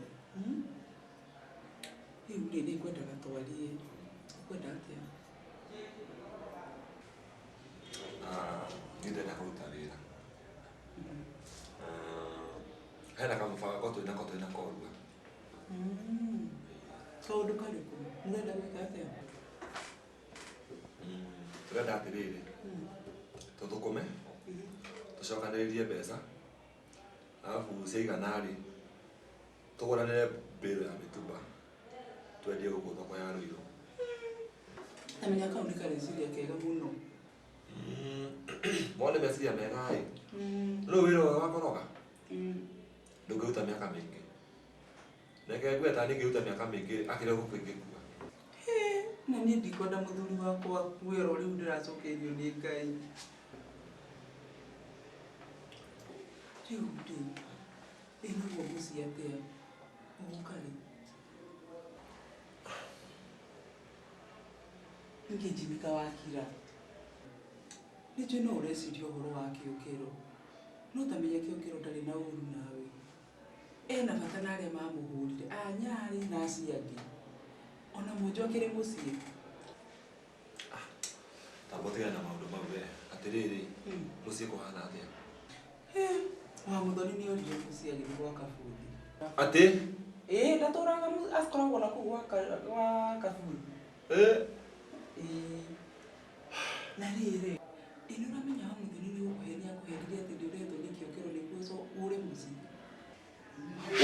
Rĩu rĩ, nĩ ngwendaga twarie. Ũkwenda atĩa? Ah, niĩ ndĩrenda kũruta wĩra. Ah, hena kamũbango twĩnako twĩna korua. Kaũndũ karĩkũ? Mũrenda gwĩka atĩa? Tũrenda atĩrĩrĩ, tũthũkũme, tũcokanĩrĩrie mbeca, arabu ciaigana rĩ, tũgũranĩre mbĩro ya mĩtumba, twendie gũkũ thoko ya Ruiru. Tamenya kau nĩ kareciria kega mũno. Mone meciria mega ĩ, rĩu wĩra ũyũ wa kũroga ndũngĩruta mĩaka mĩingĩ. Reke ngue ta niĩ ngĩruta mĩaka mĩingĩ akĩrĩ gũkũ ingĩkua. Hĩ, na niĩ ndikwenda mũthuri wakwa akue oro rĩu ndĩracokeirio nĩ Ngai. Rĩu rĩ, ĩ naguo mũciĩ atĩa? Ũgũka rĩ? Nĩkĩ Jimmy wakira? Nĩnjũĩ no ũreciria ũhoro wa Kĩongero, no ta menya Kĩongero ndarĩ na ũru nawe. Ena bata na arĩa mamũhũrire, a Nyarĩ na acio angĩ. Ona Mũnjũ akĩrĩ mũciĩ. Tamba ũtigane na maũndũ mau we. Atĩrĩrĩ, mũciĩ kũhana atĩa? Hĩ, wa Mũthoni nĩ orire mũciĩ agĩthiĩ gwa Kabuthi. Atĩ? Ĩĩ ndatũraga akoragwo na kũu gwa Kabuthi. Ĩĩ. Na rĩrĩ, ĩ nĩ ũramenya wa Mũthoni nĩ gũkũhenia akũhenirie atĩ nĩ ũretwo nĩ Kĩongero nĩguo ũre mũciĩ?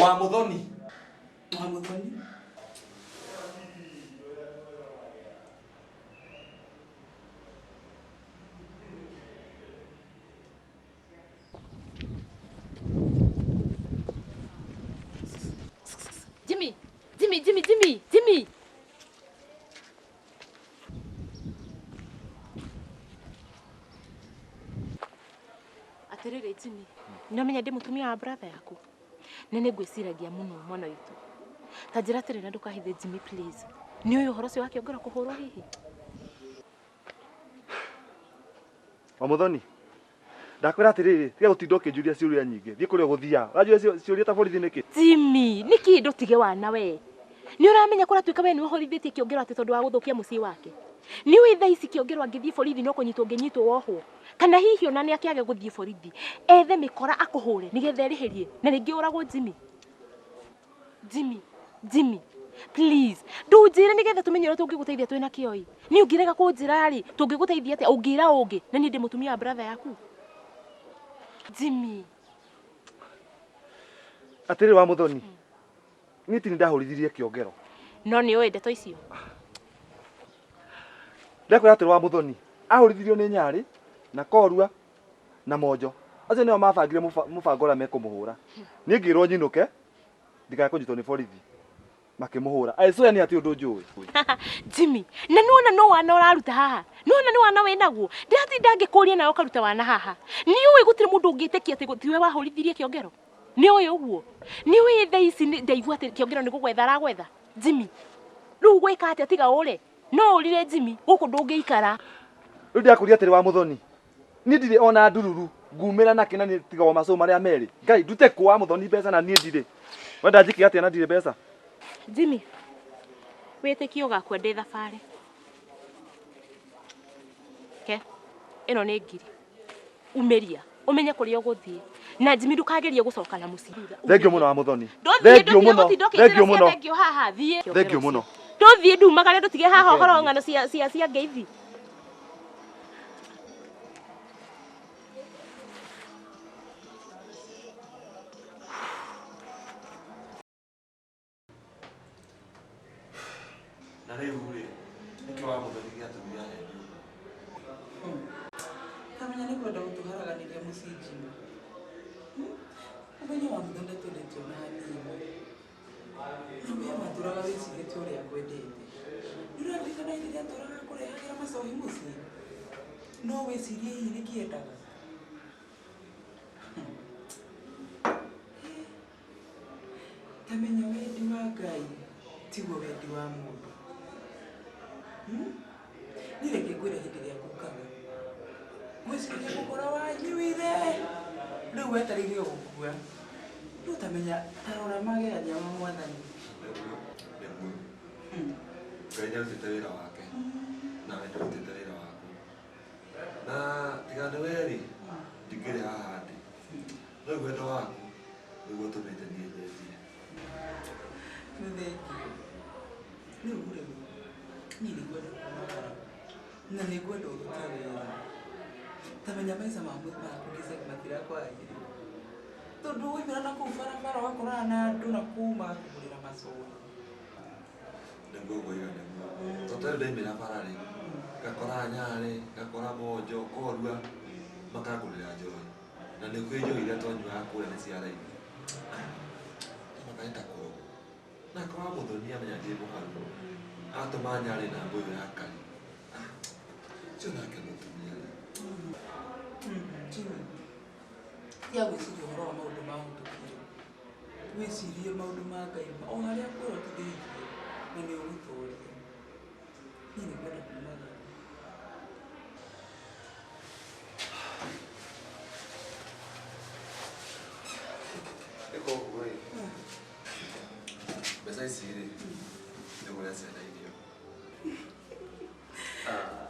Wa Mũthoni? Wa Mũthoni. Jimmy, Jimmy, Jimmy, Jimmy, Jimmy. Atĩrĩrĩ Jimmy, nĩ ũmenya ndĩ mũtumia wa brother yaku na nĩ ngwĩciragia mũno mwana witũ. Ta njĩra atĩrĩ na ndũkahithe Jimmy please. Nĩ ũĩ ũhoro ũcio wa Kĩongero kũhũrwo hihi? Wamuthoni ndakwĩra atĩrĩrĩ tiga gũtinda ũkĩnjũria ciũria nyingĩ thiĩ kũrĩa ũgũthiaga ũranjũria ciũria ta borithi nĩkĩ? Jimmy, nĩkĩ ndũtige wana we? Nĩ ũramenya kũratuĩka we nĩwe ũhorithĩtie Kĩongero atĩ tondũ wa gũthũkia mũciĩ wake? Nĩ ũĩ thaa ici Kĩongero angĩthiĩ borithi no kũnyitwo ũngĩnyitwo wohwo? Kana hihi ona nĩ akĩage gũthiĩ borithi ethe mĩkora akũhũre nĩgetha erĩhĩrie na rĩngĩ ũragwo Jimmy? Jimmy, Jimmy, please ndũnjĩre nĩgetha tũmenye ũrĩa tũngĩgũteithia twĩna kĩoi. Niĩ ũngĩrega kũnjĩra rĩ, tũngĩgũteithia atĩa? Ũngĩra ũngĩ na niĩ ndĩ mũtumia wa brother yaku. Jimmy. Atĩrĩrĩ wa Muthoni, niĩ ti nĩndahũrithirie Kĩongero. No nĩ ũĩ ndeto icio? Ndakwĩra atĩrĩ wa Muthoni, Ahũrithirio nĩ Nyarĩ na Korua na Monjo. Acio nĩo mabangire mũbango ũrĩa mekũmũhũra. Niĩ ngĩrwo nyinũke ndikae kũnyitwo nĩ borithi. Makĩmũhũra. I swear nĩ atĩ ũndũ njũĩ. Jimmy, na nĩwona no wana ũraruta haha nĩwona nĩ wana wĩnaguo ndĩratinda ngĩkũria nawe ũkaruta wana haha nĩũĩ gũtirĩ mũndũ ũngĩtĩkia atĩ tiwe wahũrithirie kĩongero nĩũĩ ũguo nĩũĩ thaa ici ndaigua atĩ kĩongero nĩ gũgwetha aragwetha Jimmy rĩu gwĩka atĩa tiga ũre no ũrire Jimmy gũkũ ndũngĩikara Rĩu ndĩrakũria atĩrĩ wa Mũthoni. Niĩ ndirĩ ona ndururu ngumĩra nakĩ na niĩ tiga o macũ marĩa merĩ. Ngai ndute kũ wa Mũthoni mbeca na niĩ ndirĩ. Wenda njĩke atĩa na ndirĩ mbeca? Jimmy wĩtĩkie ũgakua ndĩ thabarĩ ke ĩno nĩ ngiri umĩria ũmenye kũrĩa ũgũthiĩ na Jimmy ndũkagerie gũcoka na mũciĩ Thengiũ mũno wa Mũthoni. Ndũthiĩ, Thengiũ ndũtige mũno. gũtinda ũkĩnjĩra Thengiũ cia mũno. thengiũ haha thiĩ Thengiũ mũno. ndũthiĩ ndumagare ndũtige haha ũhoro wa ng'ano cia cia cia ngeithi Na rĩu rĩ, nĩkĩ wa Mũthoni gĩatũmire ahenie ũguo? Tamenya nĩ kwenda gũtũharaganĩria mũciĩ Jimmy. Ũmenye wa Mũthoni ndatwendete ona hanini. Na we watũraga wĩcirĩtie ũrĩa akwendete. Nĩ ũraririkana hĩndĩ ĩrĩa atũraga akũrehagĩra macohi mũciĩ? No wĩcirie hihi nĩkĩ endaga? Tamenya wendi wa Ngai tiguo wendi wa mũndũ. Niĩ reke ngwĩre hĩndĩ ĩrĩa ngũkaga. Ngwĩciria gũkora wanyuire. Rĩu wetereire o gũkua. Rĩu tamenya ta rora magerania ma mwathani. Nĩguo. Ngai nĩarutĩte wĩra wake. Nawe nĩũrutĩte wĩra waku. Na tiga nĩ we rĩ, ndingĩrĩ haha ndĩ. No rĩu wendo waku nĩguo ũtũmĩte niĩ nyenjie. Nĩ thengiũ. Rĩu rĩ, niĩ nĩngwenda kumagara. Na nĩngwenda ũrute wĩra. Tamenya maica maku gĩcagi matirakwagĩrĩra. Tondũ waumĩra na kũu barabara ũgakorana na andũ na kũu magakũgũrĩra macohi. Nĩguo ngũiga nĩguo. Tondũ rĩu ndaimĩra bara rĩ, ngakora Nyarĩ, ngakora Monjo, Korua, makangũrĩra njohi. Na nĩ kwĩ njohi iria twanyuaga kũrĩa nĩ cia raithi. Makanĩta kũrogwo. Na korwo Mũthoni amenya ndĩ mũharu, agatũma Nyarĩ na ngũyũ ya kari. Ũcio nake mũtumia rĩ. Jimmy, tiga gwĩciria ũhoro wa maũndũ mahĩtũkire. Wĩcirie maũndũ ma Ngai o harĩa akwĩra ũtithĩirie na nĩ ũgũtoria. Niĩ nĩngwenda kumagara. Ĩka ũguo ĩ, mbeca ici rĩ, nĩũgũrĩre ciana irio.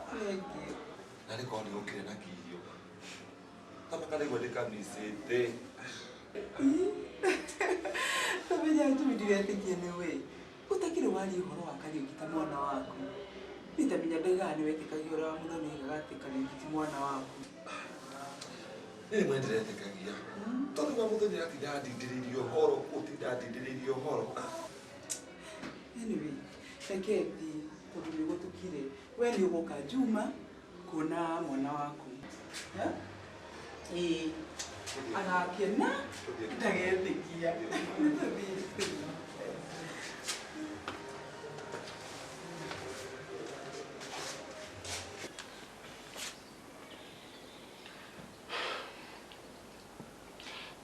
Thengiũ. Na rĩ korwo nĩ ũkire na kĩirio. Tamaka ndaigua ndĩkamicĩte. Tamenya Jimmy ndiretĩkia nĩ we. Ũtakĩrĩ waria ũhoro wa Kariũki ta mwana waku. Niĩ tamenya ndaugaga nĩ wetĩkagia ũrĩa wa Mũthoni oigaga atĩ Kariũki ti mwana waku. Niĩ rĩmwe nĩndĩretĩkagia. Tondũ wa Mũthoni aratinda andindĩrĩirie ũhoro, gũtinda andindĩrĩirie ũhoro. Anyway, reke thiĩ tondũ nĩ gũtukire. We nĩ ũgũka Juma kuona mwana waku. Ĩĩ. Agakena ndagetĩkia. Nĩ tũthiĩ.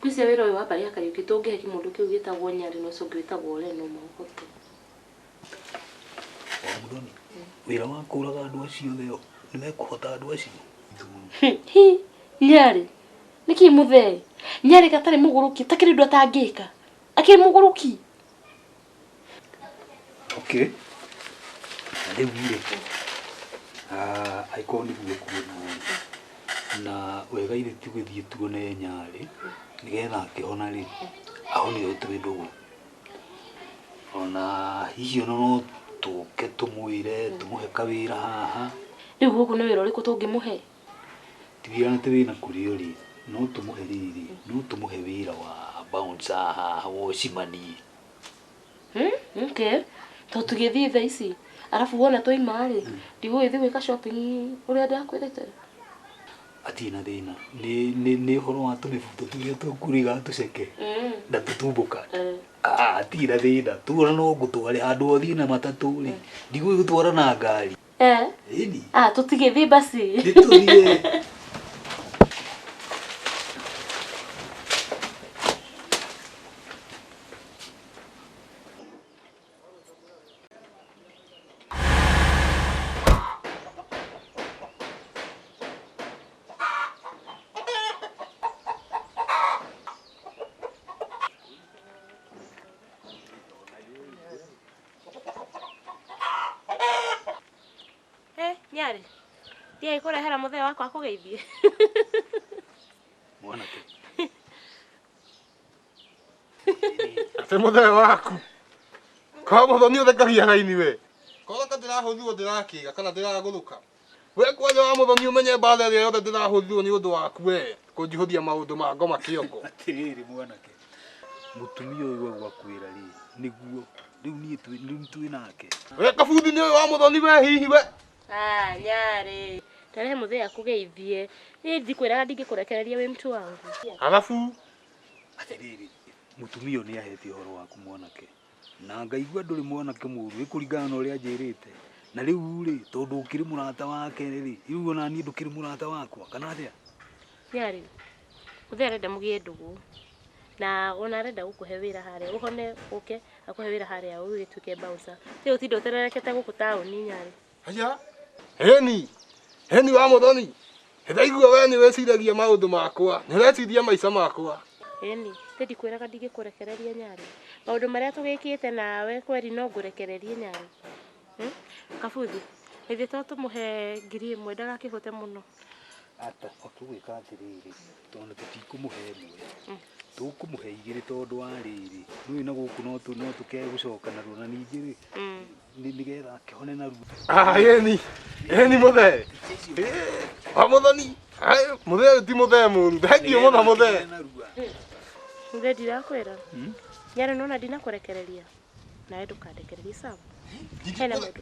Ngwĩciria wĩra ũyũ wa mbarĩ ya Kariũki tũngĩhe kĩmũndũ kĩu gĩtagwo Nyarĩ na ũcio ũngĩ wĩtagwo Ole no maũhote. Wa Mũthoni, wĩra wa kũraga andũ acio othe nĩ mekũhota andũ acio? Hi, Nyarĩ, nĩkĩ mũthee? Nyarĩ gatarĩ mũgũrũki, takĩrĩ ũndũ atangĩka. Akĩrĩ mũgũrũki. Okay. Na rĩu rĩ, angĩkorwo nĩguo kuona na wega ithe ti gũthiĩ tuone Nyarĩ nĩgetha akĩhona rĩ, ahonire twĩ ndũgũ. Ona hihi ona no tũke tũmwĩre tũmũhe kawĩra haha. Rĩu gũkũ nĩ wĩra ũrĩkũ tũngĩmũhe? Ti wĩra atĩ wĩna kũrĩo rĩ, no tũmũhe rĩrĩ, no tũmũhe wĩra wa bouncer haha, wocimani. Okay. To tũgĩthiĩ thaa ici. Arabu wona twaima rĩ, ndigũgĩthiĩ gwĩka shopping ũrĩa ndakwĩrĩte. Hatirĩ na thĩna. Nĩ ũhoro wa tũmĩbuto tũrĩa tũkũrĩga tũceke na tũtumbũka. Ah, hatirĩ na thĩna. Tuona no ngũtware handũ ũthiĩ na matatũ rĩ. Ndigũgĩgũtwara na ngari. Eh. Ĩni. Ah, tũtigĩthiĩ basi. Nĩtũthiĩ. Eh, nyarĩ. Ndiaĩ kũrehera mũthee wakwa akũgeithie. Mwanake. Atĩ mũthee waku. Kwa mũthoni ũthekagia raini we. Korwo ka ndĩrahũthirwo ndĩrakĩga kana ndĩragũthũka. We kwanja wa mũthoni ũmenye mbatha ĩrĩa yothe ndĩrahũthirwo nĩ ũndũ waku we kũnjihũthia maũndũ ma ngoma kĩongo. Atĩrĩrĩ mwanake. Mũtumia ũyũ gwakwĩra rĩ, nĩguo rĩu niĩ rĩu twĩ nake. We kabuthi nĩ ũyũ wa mũthoni we hihi we. Ah, nyarĩ. Ndarehe mũthee akũgeithie. Niĩ ndikwĩraga ndingĩkũrekereria wĩ mtu wangu. Arabu Atĩrĩrĩ, mũtumia ũyũ nĩ ahete ũhoro waku mwanake. Na ngaigua ndũrĩ mwanake mũũru ĩkũringana na ũrĩa anjĩrĩte. Na rĩu rĩ, tondũ ũkĩrĩ mũrata wake rĩ, rĩu ona niĩ ndũkĩrĩ mũrata wakwa kana atĩa? Nyarĩ. Mũthee arenda mũgĩe ndũgũ. Na ona arenda gũkũhe wĩra harĩa. Ũhone ũke akũhe wĩra harĩa ũgĩtuĩke bouncer. Rĩu ũtinde ũtererekete gũkũ taũni nyarĩ. Haya. Heni. Heni wa mũthoni. Ndaigua we nĩ wĩciragia maũndũ makwa. Nĩ ũreciria maica makwa. Ĩni, tĩ ndikwĩraga ndingĩkũrekereria nyarĩ. Maũndũ marĩa tũgĩkĩte nawe kweri no ngũrekererie nyarĩ. Kabuthi, githĩ to tũmũhe 1000 ndagakĩhũte mũno. Ata, tũgwĩka atĩrĩrĩ, tondũ tũtikũmũhe ĩmwe. Tũkũmũhe igĩrĩ tondũ wa rĩrĩ, nĩũĩ na gũkũ no tũkegũcoka narua na ningĩ rĩ, nĩgetha akĩhone narua. Ah, ĩni. Ĩni mũthee. Wa mũthoni. Mũthee ũyũ ti mũthee mũũru. Thengiũ mũno mũthee. Mũthee ndirakwĩra. Nyarĩ nĩwona ndinakũrekereria. Nawe ndũkandekererie sawa. Hena maũndũ.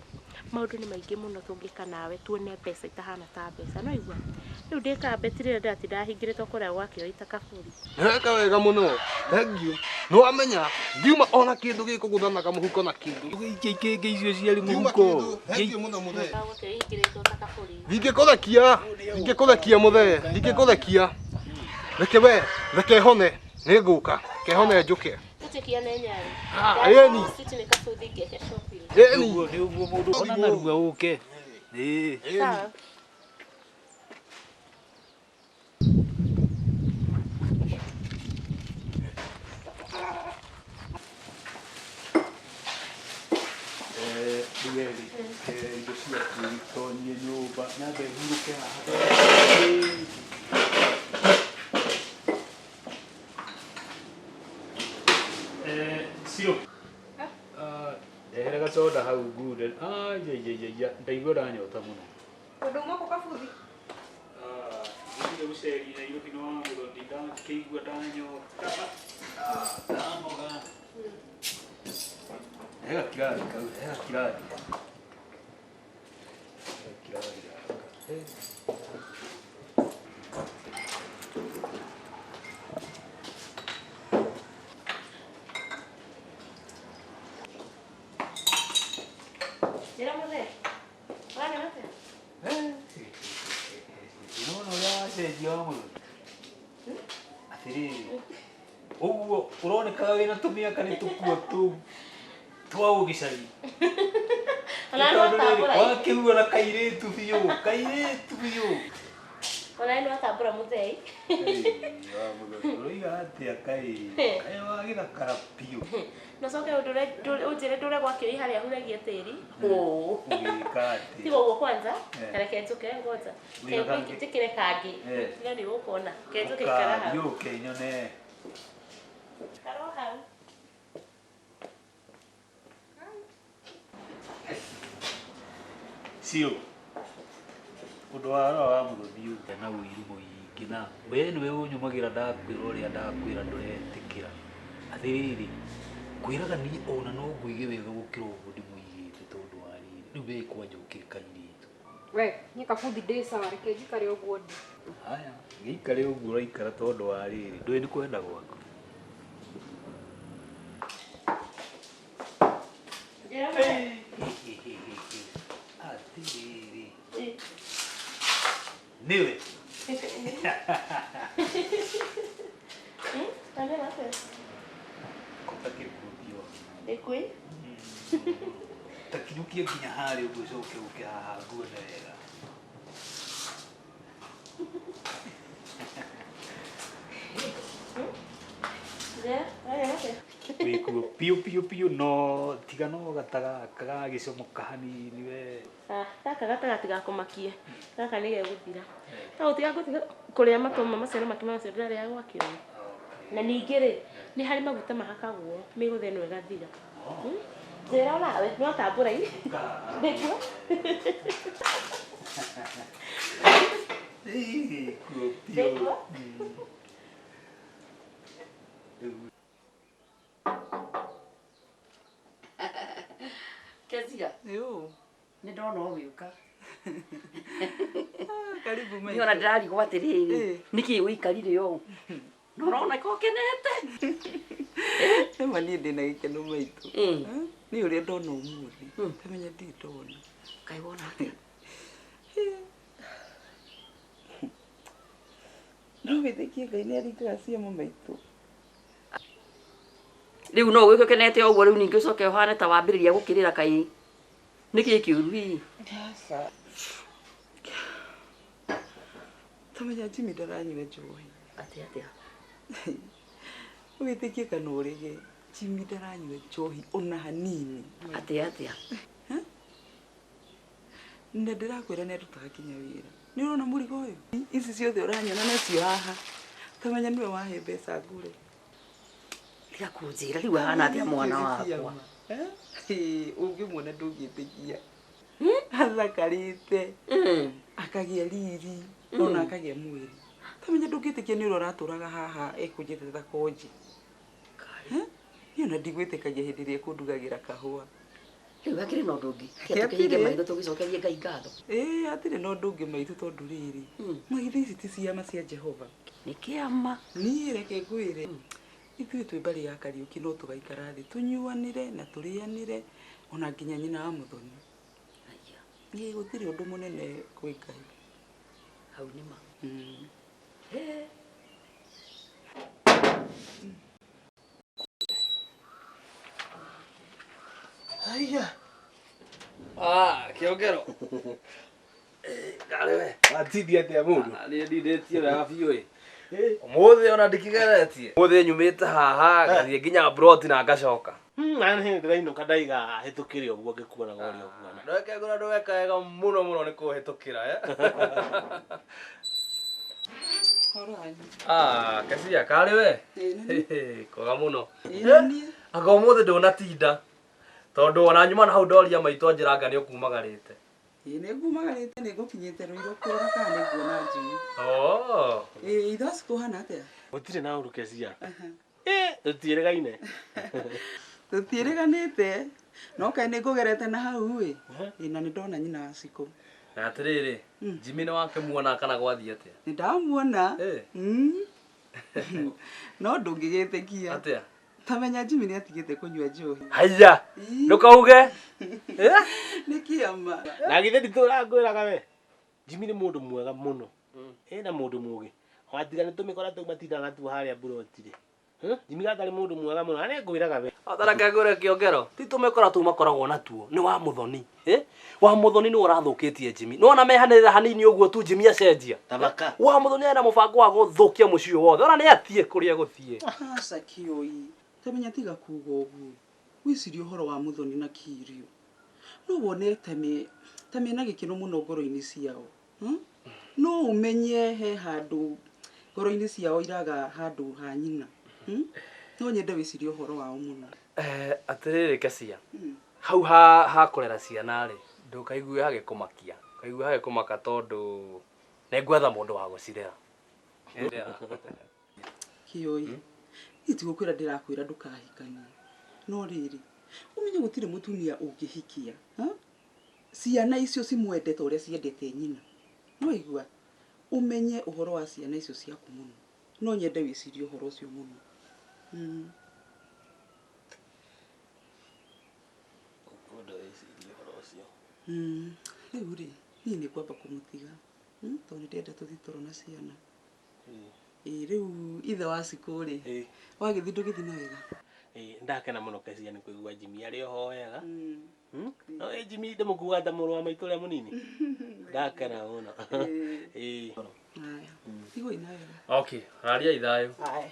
Maũndũ nĩ maingĩ mũno tũngĩka nawe tuone mbeca itahana ta mbeca. No igua. Rĩu ndĩ kambeti rĩrĩa ndĩratinda hingĩrĩtwo kũrĩa gwa kĩoi ta kaburi. Nĩweka wega mũno. Thengiũ. Nĩwamenya ndiuma ona kĩndũ gĩkũgũthanaga mũhuko na kĩndũ. Ndũgĩikie ikĩngĩ icio ciarĩ Ndiuma mũhuko. kĩndũ. Thengiũ mũno mũthee. Gwa kĩoi hingĩrĩtwo ta kaburi. Ndingĩkũrekia. Ndingĩkũrekia mũthee. Ndingĩkũrekia. Reke we, reke hone. Nĩngũka. Reke hone njũke. Tũtikiane nyarĩ. Ah, ĩni. City nĩ kabuthi ngeke shopping. Ĩni. Nĩ ũguo mũndũ ona narua ũke. Ĩĩ. Sawa. Rĩu erĩ, indo ciaku itonyie nyũmba, nyambe hurũke haha. Ciro. Ndehere gacoda hau ngunde. Aiaiaiaia, ndaigua ndanyota mũno. Ũndũ uma kũ kabuthi? Ndĩthire gũceria Nairobi na wa mũthoni ndakĩigua ndanyota. Ndanoga. He gakirathi kau, he gakirathi. He gakirathi gaka. Njĩra mũthee. Ũranyona atĩa? Nĩwona ũrĩa wacenjia wa mũthoni? Atĩrĩrĩ, ũguo ũronekaga wĩna tũmĩaka nĩ tũkuo tũu twa ũgĩcagi. Ona nĩ watambũra. Wakĩhuana kairĩtu biũ, kairĩtu biũ. Ona nĩ watambũra mũthee. Wa mũthoni, ũroiga atĩa kaĩ? Kaĩ wagĩthakara biũ. Na ũcoke ũnjĩre ndũre gwa kĩoi harĩa huragia tĩri. Ũgĩka atĩa? Tiga ũguo kwanza, Eh. reke njũke ngoja. Wĩna kangĩ? Njĩkĩre kangĩ. Eh. No nĩ ũkuona. Ke njũke ikara hau. Ũka, ũke nyone. Ikara o hau. Ciro. Ũndũ wa roho wa mũthoni ũyũ na ũiru mũingĩ na we nĩwe ũnyũmagĩra ndakwĩra ũrĩa ndakwĩra ndũretĩkĩra. Atĩrĩrĩ, ngwĩraga niĩ ona no ngũige wega gũkĩra ũguo ndĩmũigĩte tondũ wa rĩrĩ. Rĩu we kwanja ũkĩrĩ kairĩtu. We, niĩ kabuthi ndĩ sawa, reke njikare ũguo ndĩ. Haya, gĩikare ũguo ũraikara tondũ wa rĩrĩ, ndũĩ nĩ kwenda gwaku. Atĩrĩrĩ. Nĩwe. Kũtakĩkuo. Ndĩkũĩ? Ta kinyũkie nginya harĩa ũguo ũcoke ũke haha nguone wega. Wĩkuo piũ piũ piũ no tiga no gataga gagĩcomoka hanini we. Ah, gaka gatagatĩ gakũmakie gaka nĩ gegũthira no gũtiga ngũtiga kũrĩa matũma maciaro makima macio ndĩrarĩa gwakĩo na ningĩ rĩ nĩ harĩ maguta mahakagwo mĩgũthe ĩno ĩgathira Hmm? Njĩra onawe nĩ watambũra i nĩguo Wĩkuo piũ. Nĩguo. Kezia. Nĩ ndona ũgĩũka. Karibu Niĩ ona ndĩrarigwo atĩrĩrĩ, nĩkĩ ũikarire ũũ? Na ũroneka ũkenete. Nĩma niĩ ndĩna gĩkeno maitũ. Niĩ ũrĩa ndona ũmũthĩ, tamenya ndirĩ ndona. Kaĩ wona atĩa? No wĩtĩkie Ngai nĩ aringaga ciama maitũ. Rĩu no ũgĩũke ũkenete ũguo rĩu ningĩ ũcoke ũhane ta wambĩrĩria gũkĩrĩra kaĩ. Nĩkĩ kĩũru hihi? Aca. Tamenya Jimmy ndaranyua njohi. Atĩa atĩa? Wĩtĩkie kana ũrege, Jimmy ndaranyua njohi ona hanini. Atĩa atĩa? Na ndĩrakwĩra nĩ arutaga nginya wĩra. Nĩ ũrona mũrigo ũyũ? Ici ciothe ũranyona nacio haha. Tamenya nĩwe wahe mbeca ngũre. Tiga kũnjĩra rĩu ahana atĩa mwana wakwa. Ũngĩmuona ndũngĩtĩkia. Athakarĩte. Akagĩa riri. Ona akagĩa mwĩrĩ. Tamenya ndũngĩtĩkia nĩ ũrĩa ũratũraga haha ekũnjĩte ta konji. Niĩ ona ndigwĩtĩkagia hĩndĩ ĩrĩa ekũndugagĩra kahũa. Rĩu hakĩrĩ na ũndũ ũngĩ. Tiga tũkĩhinge maitho tũgĩcokerie Ngai ngatho. Ĩĩ hatirĩ na ũndũ ũngĩ maitũ tondũ rĩrĩ, magithĩ ici ti ciama cia Jehova. Nĩ kĩama. Niĩ reke ngwĩre, ithuĩ twĩ mbarĩ ya Kariũki no tũgaikara thĩ tũnyuanĩre na tũrĩanĩre ona nginya nyina wa Mũthoni. Ĩĩ gũtirĩ ũndũ mũnene kwĩ Ngai. Hau nĩ ma. Haiya. Ah, kĩongero. Ndarĩ we. Watindia atĩa mũndũ? Niĩ ndindĩtie wega biũ ĩ. Ũmũthĩ ona ndikĩgeretie. Ũmũthĩ nyumĩte haha ngathiĩ nginya broti na ngacoka. Na nĩ ndĩrainũka ndaiga hĩtũkĩre ũguo ngĩkuonaga ũrĩa ũkuona. Ndweke ngũra ndweka wega mũno mũno nĩ kũhĩtũkĩra eh. Ah, Kesia karĩ we? Koga mũno. Anga ũmũthĩ ndũnatinda. Tondũ ona nyuma na hau ndoria maitũ anjĩra anga nĩ ũkumagarĩte. Ĩĩ nĩ ngumagarĩte nĩ ngũkinyĩte rũirũ kũrora kana nĩ nguona njui. Oh. Ĩĩ ithe wacu kũhana atĩa? Gũtirĩ na ũru Kezia. Tũtiĩrĩgaine. Tũtiĩrĩganĩte. No kaĩ nĩ ngũgerete na hau ĩ. Ĩĩ na nĩ ndona nyina wa Cikũ. Na atĩrĩrĩ, Jimmy nĩ wakĩmuona kana gwathiĩ atĩa? Nĩ ndamuona. No ndũngĩgĩtĩkia. Atĩa? Tamenya Jimmy nĩ atigĩte kũnyua njohi. Haiya, ndũkauge. Nĩ kĩama. Na githĩ nditũraga ngwĩraga we. Jimmy nĩ mũndũ mwega mũno. Ena mũndũ mũgĩ. Watiga nĩ tũmĩkora tũu matindaga natuo harĩa mburoti rĩ. Jimmy gatarĩ mũndũ mwega mũno. Na nĩ ngwĩraga we. Atareke ngwĩre kĩongero, ti tũmĩkora tũu makoragwo natuo, nĩ wa mũthoni. Eh? Wa mũthoni nĩwe ũrathũkĩtie Jimmy. Nĩwona mehanĩrĩra hanini ũguo tu Jimmy acenjia. Tabaka. Wa mũthoni arĩ na mũbango wa gũthũkia mũciĩ ũyũ wothe. Ona nĩ atiĩ kũrĩa egũthiĩ. Aca kĩoi. Tamenya tiga kuga ũguo. Wĩcirie ũhoro wa Mũthoni na Kirio. No wone ta mena gĩkeno mũno ngoro-inĩ ciao. No ũmenye he handũ ngoro-inĩ ciao iraga handũ ha nyina. No nyende wĩcirie ũhoro wao mũno. Eh, atĩrĩrĩ Kesia. Hau ha ha kũrera ciana rĩ, ndũkaigue hagĩkũmakia. Kaigue hagĩkũmaka tondũ nĩ ngwetha mũndũ wa gũcirera. Kĩoi. Niĩ ti gũkwĩra ndĩrakwĩra ndũkahikanie. No rĩrĩ, ũmenye gũtirĩ mũtumia ũngĩhikia. Ha? Ciana icio cimwende ta ũrĩa ciendete nyina. Nĩwaigua? Ũmenye ũhoro wa ciana icio ciaku mũno. No nyende wĩcirie ũhoro ũcio mũno. Mm. Ũkwenda wĩcirie ũhoro ũcio. Mm. Rĩu rĩ, niĩ nĩ ngwamba kũmũtiga. Mm? Tondũ nĩ ndĩrenda tũthiĩ tũrona ciana. Ĩĩ rĩu ithe wa Cikũ rĩ, wagĩthiĩ ndũgĩthiĩ na wega? Ĩĩ ndakena mũno Kezia nĩ kũigua Jimmy arĩ oho wega. No ĩ Jimmy ndĩmũkuaga ta mũrũ wa maitũ ũrĩa mũnini. Ndakena mũno. Ĩĩ. Haya. Tigoi na wega. Okay, raria ithayũ. Haya.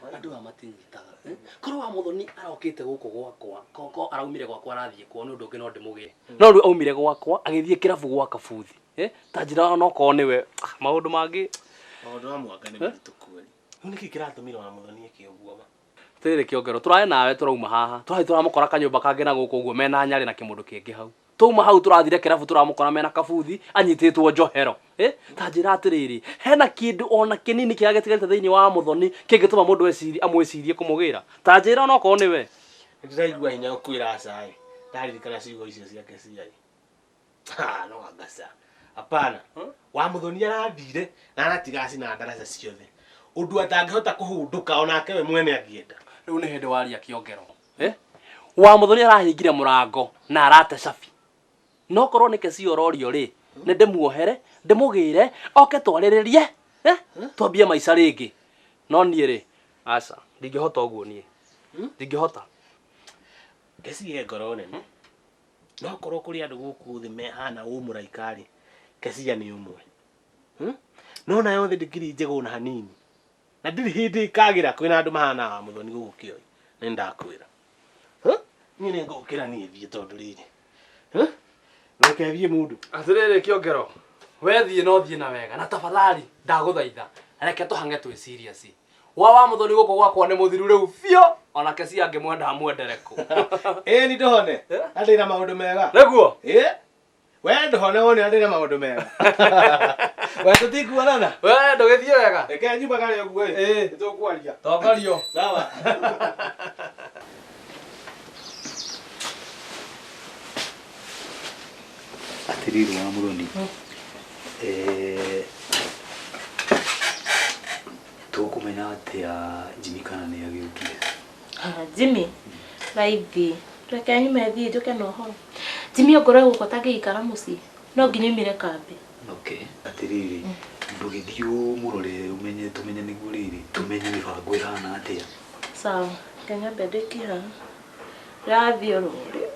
Mwana, andũ aya matinyitaga. Eh? Korwo wa Muthoni arokĩte gũkũ gwakwa, koko araumire gwakwa arathiĩ kwao nĩ ũndũ ũngĩ no ndĩmũgĩre. No rĩu aumire gwakwa agĩthiĩ kĩrabu gwa Kabuthi. Eh? Ta njĩra onokorwo nĩwe ah, maũndũ mangĩ. Maũndũ ma mwanga nĩ maritũ kweli. Rĩu nĩkĩ kĩratũmire wa Muthoni eke ũguo ma? Atĩrĩrĩ kĩongero, tũrae nawe tũrauma haha. Tũrathiĩ tũramũkora kanyũmba kangĩ na gũkũ ũguo mena nyarĩ na kĩmũndũ kĩngĩ hau. Twauma hau tũrathire kĩrabu tũramũkora mena Kabuthi anyitĩtwo njohero. Eh? Ta njĩra atĩrĩrĩ, hena kĩndũ ona kĩnini kĩrĩa gĩtigarĩte thĩinĩ wa Muthoni kĩngĩtũma mũndũ ecirie amwĩcirie kũmũgĩra? Ta njĩra onokorwo nĩwe. Nĩndĩraigua hinya gũkwĩra aca ĩ. Ndaririkana ciugo icio ciake cia ĩ. Ha, no anga ca. Hapana. Wa Muthoni arathire na aratiga acina ndaraca ciothe. Ũndũ atangĩhota kũhũndũka onake we mwene angĩenda. Rĩu nĩ hĩndĩ waria kĩongero. Eh? Wa Muthoni arahingire mũrango na arate cabi. No korwo nĩ Kezia ũrorio rĩ, nĩ ndĩmuohere, ndĩmũgĩre, oke twarĩrĩrie, eh? Twambie maica rĩngĩ. No niĩ rĩ, aca, ndingĩhota ũguo niĩ. Ndingĩhota. Kezia e ngoro nene. No korwo kũrĩ andũ gũkũ thĩ mehana ũ mũraika rĩ, Kezia nĩ ũmwe. No nayo thĩ ndĩkĩrĩ njega ona hanini. Na ndirĩ hĩndĩ ĩkagĩra kwĩna andũ mahana wa Muthoni gũkũ kĩoi. Nĩ ndakwĩra. Niĩ nĩ ngũkĩra niĩ thiĩ tondũ rĩrĩ. Reke thiĩ mũndũ. Atĩrĩrĩ kĩongero, we thiĩ no thiĩ na wega na tafadhali ndagũthaitha reke tũhange twĩ serious. Wa wa Muthoni gũkũ gwakwa nĩ mũthiru rĩu biũ ona Kezia angĩmwenda amwendere kũ. Ĩĩ ni ndũhone. Na ndĩna maũndũ mega. Nĩguo? Ĩĩ. We ndũhone wone na ndĩna maũndũ mega. We tũtikuonana. We ndũgĩthiĩ wega. Reke nyumagare ũguo ĩ. Ĩĩ. Nĩtũkwaria. Tongorio. Sawa. Atĩrĩrĩ wa Muthoni. Eh, tũkũmenya atĩa Jimmy kana nĩ agĩũkire? Jimmy, raithi. Reke nyume thiĩ njũke na ũhoro. Jimmy ongorwo egũkũ atangĩikara mũciĩ, no nginya oimire kambĩ. Okay. Atĩrĩrĩ, ndũgĩthiĩ ũmũrore ũmenye tũmenye nĩguo rĩrĩ, tũmenye mĩbango ĩhana atĩa. Sawa, reke nyambe ndĩkie haha. Ndĩrathiĩ oro rĩu.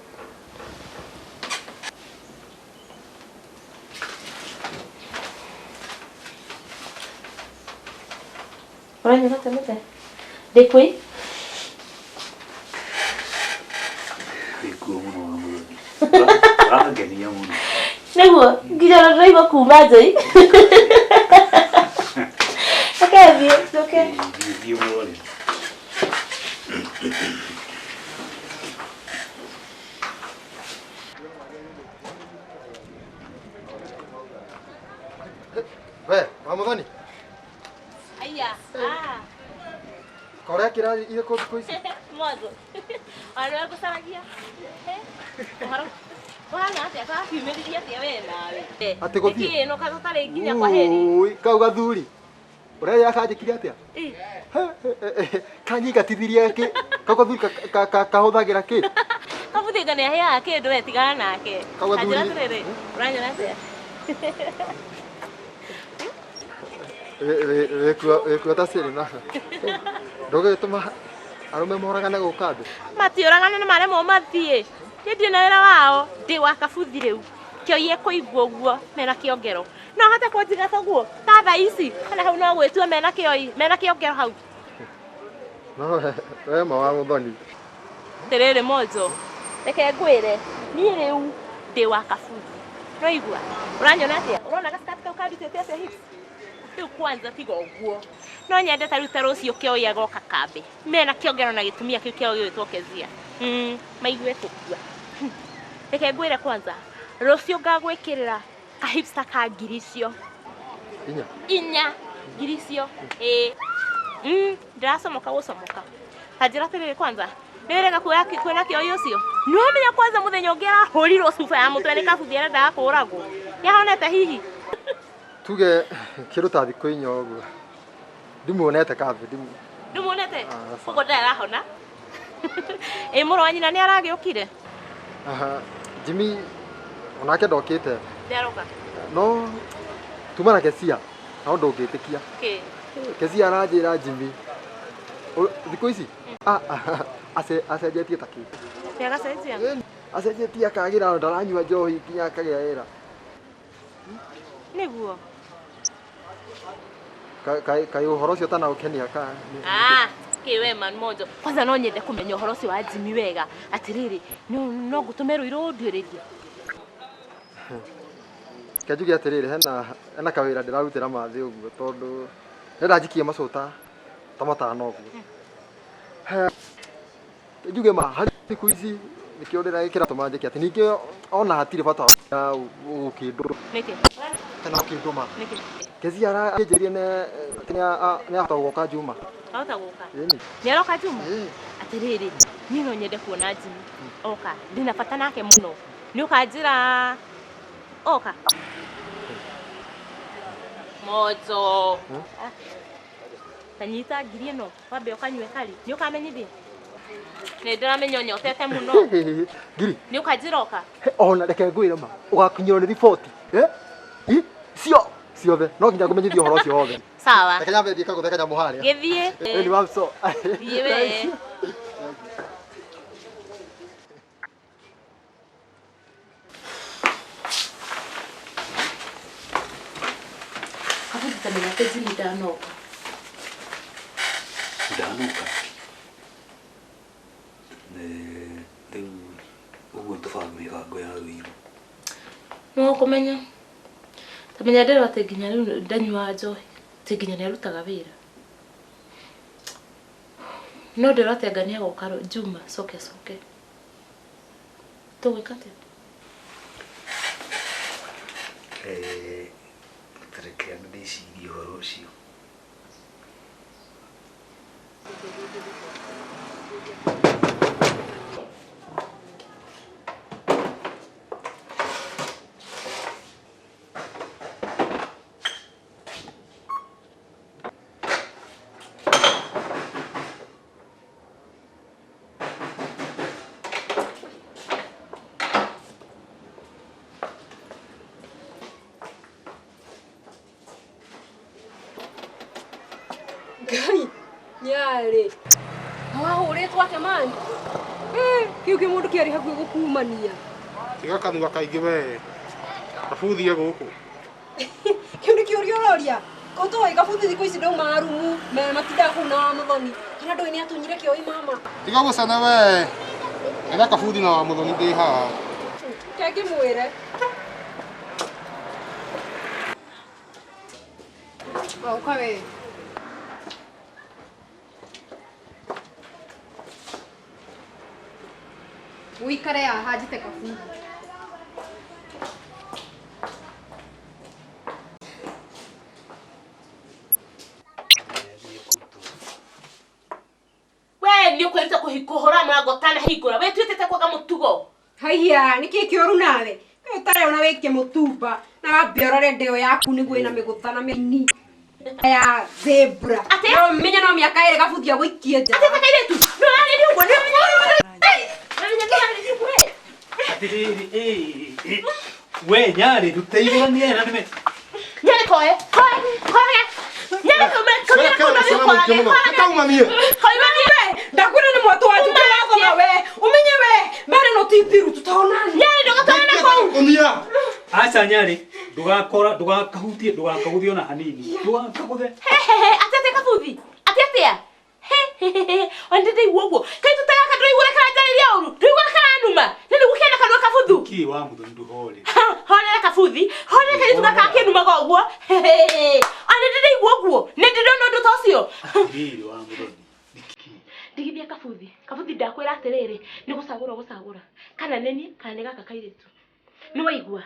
Ũranyona atĩa mũthee? Ndĩkũi? Wĩkuo mũno wa Muthoni. Ũrangenia mũno. Nĩguo, nginya na ndĩraigua kuma nja-ĩ. Reke thiĩ, njũke. Thiĩ thiĩ ũmũrore. We, wa Muthoni, Aya, ah. korea kĩrathi irĩkũ thikũ ici? Mwanzo. Ona nĩwe ngũcaragia. Ũhoro. Ũhana atĩa? Tũrakiumĩririe atĩa we nawe? Atĩ gũthiĩ? Nĩkĩ no tũtarĩ nginya kwa heri? Ũi, kau gathuri. Ũrerĩra kanjĩkire atĩa? Ĩ. Kanyingatithirie kĩ? Kau gathuri kahũthagĩra kĩ? Kabuthi nga nĩaheaga kĩndũ we tigana nake. Kau gathuri- Ta njĩra atĩrĩrĩ, ũranyona atĩa? Wĩkuo ta cĩrĩ na ndũgĩtũma arũme moragane gũka thĩ. Matiũragana nĩ maremwo mathiĩ. Niĩ ndirĩ na wĩra wao, ndĩ wa Kabuthi rĩu. Kĩoi ekũigua ũguo mena kĩongero. No ahote kũnjiga toguo ta thaa ici kana hau no gwĩtua mena kĩoi, mena kĩongero hau. No we ma wa Muthoni. Atĩrĩrĩ Monjo, reke ngwĩre, niĩ rĩu ndĩ wa Kabuthi. Nĩwaigua? Ũranyona atĩa? Ũrona gaskati kau kandutĩte atĩa hips? Rĩu kwanza tiga ũguo. No nyende ta rĩu ta rũciũ kĩoi agoka kambĩ. Mena kĩongero na gĩtumia kĩu kĩao gĩgwĩtwo Kezia. Maigue tũkua. Reke ngwĩre kwanza, rũciũ ngagwĩkĩrĩra ka hipster ka ngiri icio. Inya? Inya, ngiri icio. Ĩĩ. Ndĩracomoka gũcomoka. Ta njĩra atĩrĩrĩ kwanza, Nĩwĩrĩga kuoya kwĩna kĩoi ũcio? Nĩwamenya kwanza mũthenya ũngĩ arahũrirwo cuba ya mũtwe nĩ kabuthi arendaga kũũragwo. Nĩahonete hihi? Tuge kĩndũ ta thikũ inya ũguo. Ndimuonete kabi ndimu. Ndumuonete? Ah, Ũguo ndarĩ arahona. Ĩ mũrũ wa nyina nĩ aragĩũkire? Aha, Jimmy onake ndokĩte Nĩaroka. no tuma na Kesia no ndũngĩtĩkia. Kĩ? Kesia aranjĩra Jimmy thikũ ici ah, ah, acenjetie ta kĩ Nĩagacenjia? Acenjetie akagĩra ndaranyua njohi nginya akagĩa wĩra. Nĩguo. Kaĩ ũhoro ũcio ũtanaũkenia ka Ah, kĩ we man monjo. Kwanza no nyende kũmenya ũhoro ũcio wa Jimmy wega. Atĩrĩrĩ, no ngũtũme rũirũ ũnduĩrĩrie. Reke njuge atĩrĩrĩ hena kawĩra ndĩrarutĩra mathĩ ũguo tondũ ndĩrenda njikie macũta ta matano ũguo. Njuge ma harĩ thikũ ici nĩkĩo ndĩrekĩra njĩke atĩ ningĩ ona hatirĩ bata wa gũkĩndũ Nĩkĩ? kana gũkĩndũma. Nĩkĩ? Kezia aranjĩrire nĩ ahota gũka Juma. Ahota gũka. Ĩni. Nĩ aroka Juma? Atĩrĩrĩ, niĩ no nyende kuona Jimmy. Oka, ndĩna bata nake mũno. Nĩ ũkanjĩra oka. Mojo. Ah. Ta nyita ngiri ĩno, wambe ũkanyue kari. Nĩ ũkamenyithia? Nĩ ndĩramenya ũnyotete mũno. Ngiri. Nĩ ũkanjĩra oka? Ona reke ngwĩre ma ũgakinyĩrwo nĩ riboti. Eh? Cio ciothe no nginya ngũmenyithie ũhoro ũcio wothe. Sawa. Reke nyambe thiĩ kagũthe kanyamũ harĩa. Gĩthiĩ. Ĩni wamso. Thiĩ we. Kabuthi ta menya atĩ Jimmy ndanoka. Ndanoka. Rĩu ũguo tũbange mĩbango ya rũirũ. No ũkũmenya. Ta menya ndĩrwo atĩ nginya rĩu ndanyuaga njohi. Atĩ nginya nĩarutaga wĩra. No ndĩrwo atĩ anga nĩagoka Juma coke acoke. Tũgwĩka atĩa? Reke ndĩcirie ũhoro ũcio. Ngai nyarĩ na wahũrĩtwo atĩa mani kĩu kĩmũndũ kĩarĩ hakuhĩ gũkumania. Tiga kanua kaingĩ we. Kabuthie gũkũ. Kĩu nĩ kĩũria ũroria kũtũĩ kabuthi thikũ ici ndaumaga rumu me matindaga kũu na wa Mũthoni kana ndũĩ nĩ atunyire kĩoi mama. Tiga gũcana we. Etha kabuthi na wa Mũthoni ndĩ haha. Kengĩmwĩre Ũka we. Ũikare haha njĩte kabuthi. We nĩ ũkwĩruta kũhũra mũrango ũtanahingũra. We tuĩtĩte kwaga mũtugo. Haiya, nĩkĩ kĩũru nawe? We ũtarona wĩke mũtumba na wambe ũrore ndeo yaku nĩguo ĩna mĩgũtha na mĩini ya zebra. No menye no mĩaka ĩrĩ kabuthi agũikie nja. Atĩ ta kairĩtu. Nĩ ũrarĩria ũguo, nĩ ũramenya nĩ ũrarĩria ũguo we. Atĩrĩrĩ, we nyarĩ ndũteithũranie na nĩme. Nyarĩ koe, koe, koe. Nyarĩ kaume, kaume kũu na wĩkorage, korage. Kaumanie. Koimanie we. Ndakwĩra nĩ mwatũ wa njũkĩ wathoma we. Ũmenye we, mbere no ti thiru tutaonana. Nyarĩ ndũgatwarane kũu. Ũmia. Aca nyarĩ ndũgakora ndũgakahutie ndũgakagũthe ona hanini ndũgakagũthe. Hehehe, atĩ atĩa kabuthi? Atĩ atĩa? Hehehe, ona ndĩ ndaigua ũguo. Kaĩ tũtagaka ndũraigua karanjarĩria ũru? Ndũraigua karanuma? Nĩ nĩguo kena kanua kabuthu. Kĩ wa Mũthoni ndũhorere. Horera kabuthi, horera kairĩtu gaka gakĩnumaga ũguo. Hehehe, ona ndĩ ndaigua ũguo. Nĩ ndĩ ndona ũndũ ta ũcio. Atĩrĩrĩ wa Mũthoni. Ndigithia kabuthi. Kabuthi ndakwĩra atĩrĩrĩ, nĩ gũcagũra ũgũcagũra. Kana nĩ niĩ, kana nĩ gaka kairĩtu. Nĩ waigua?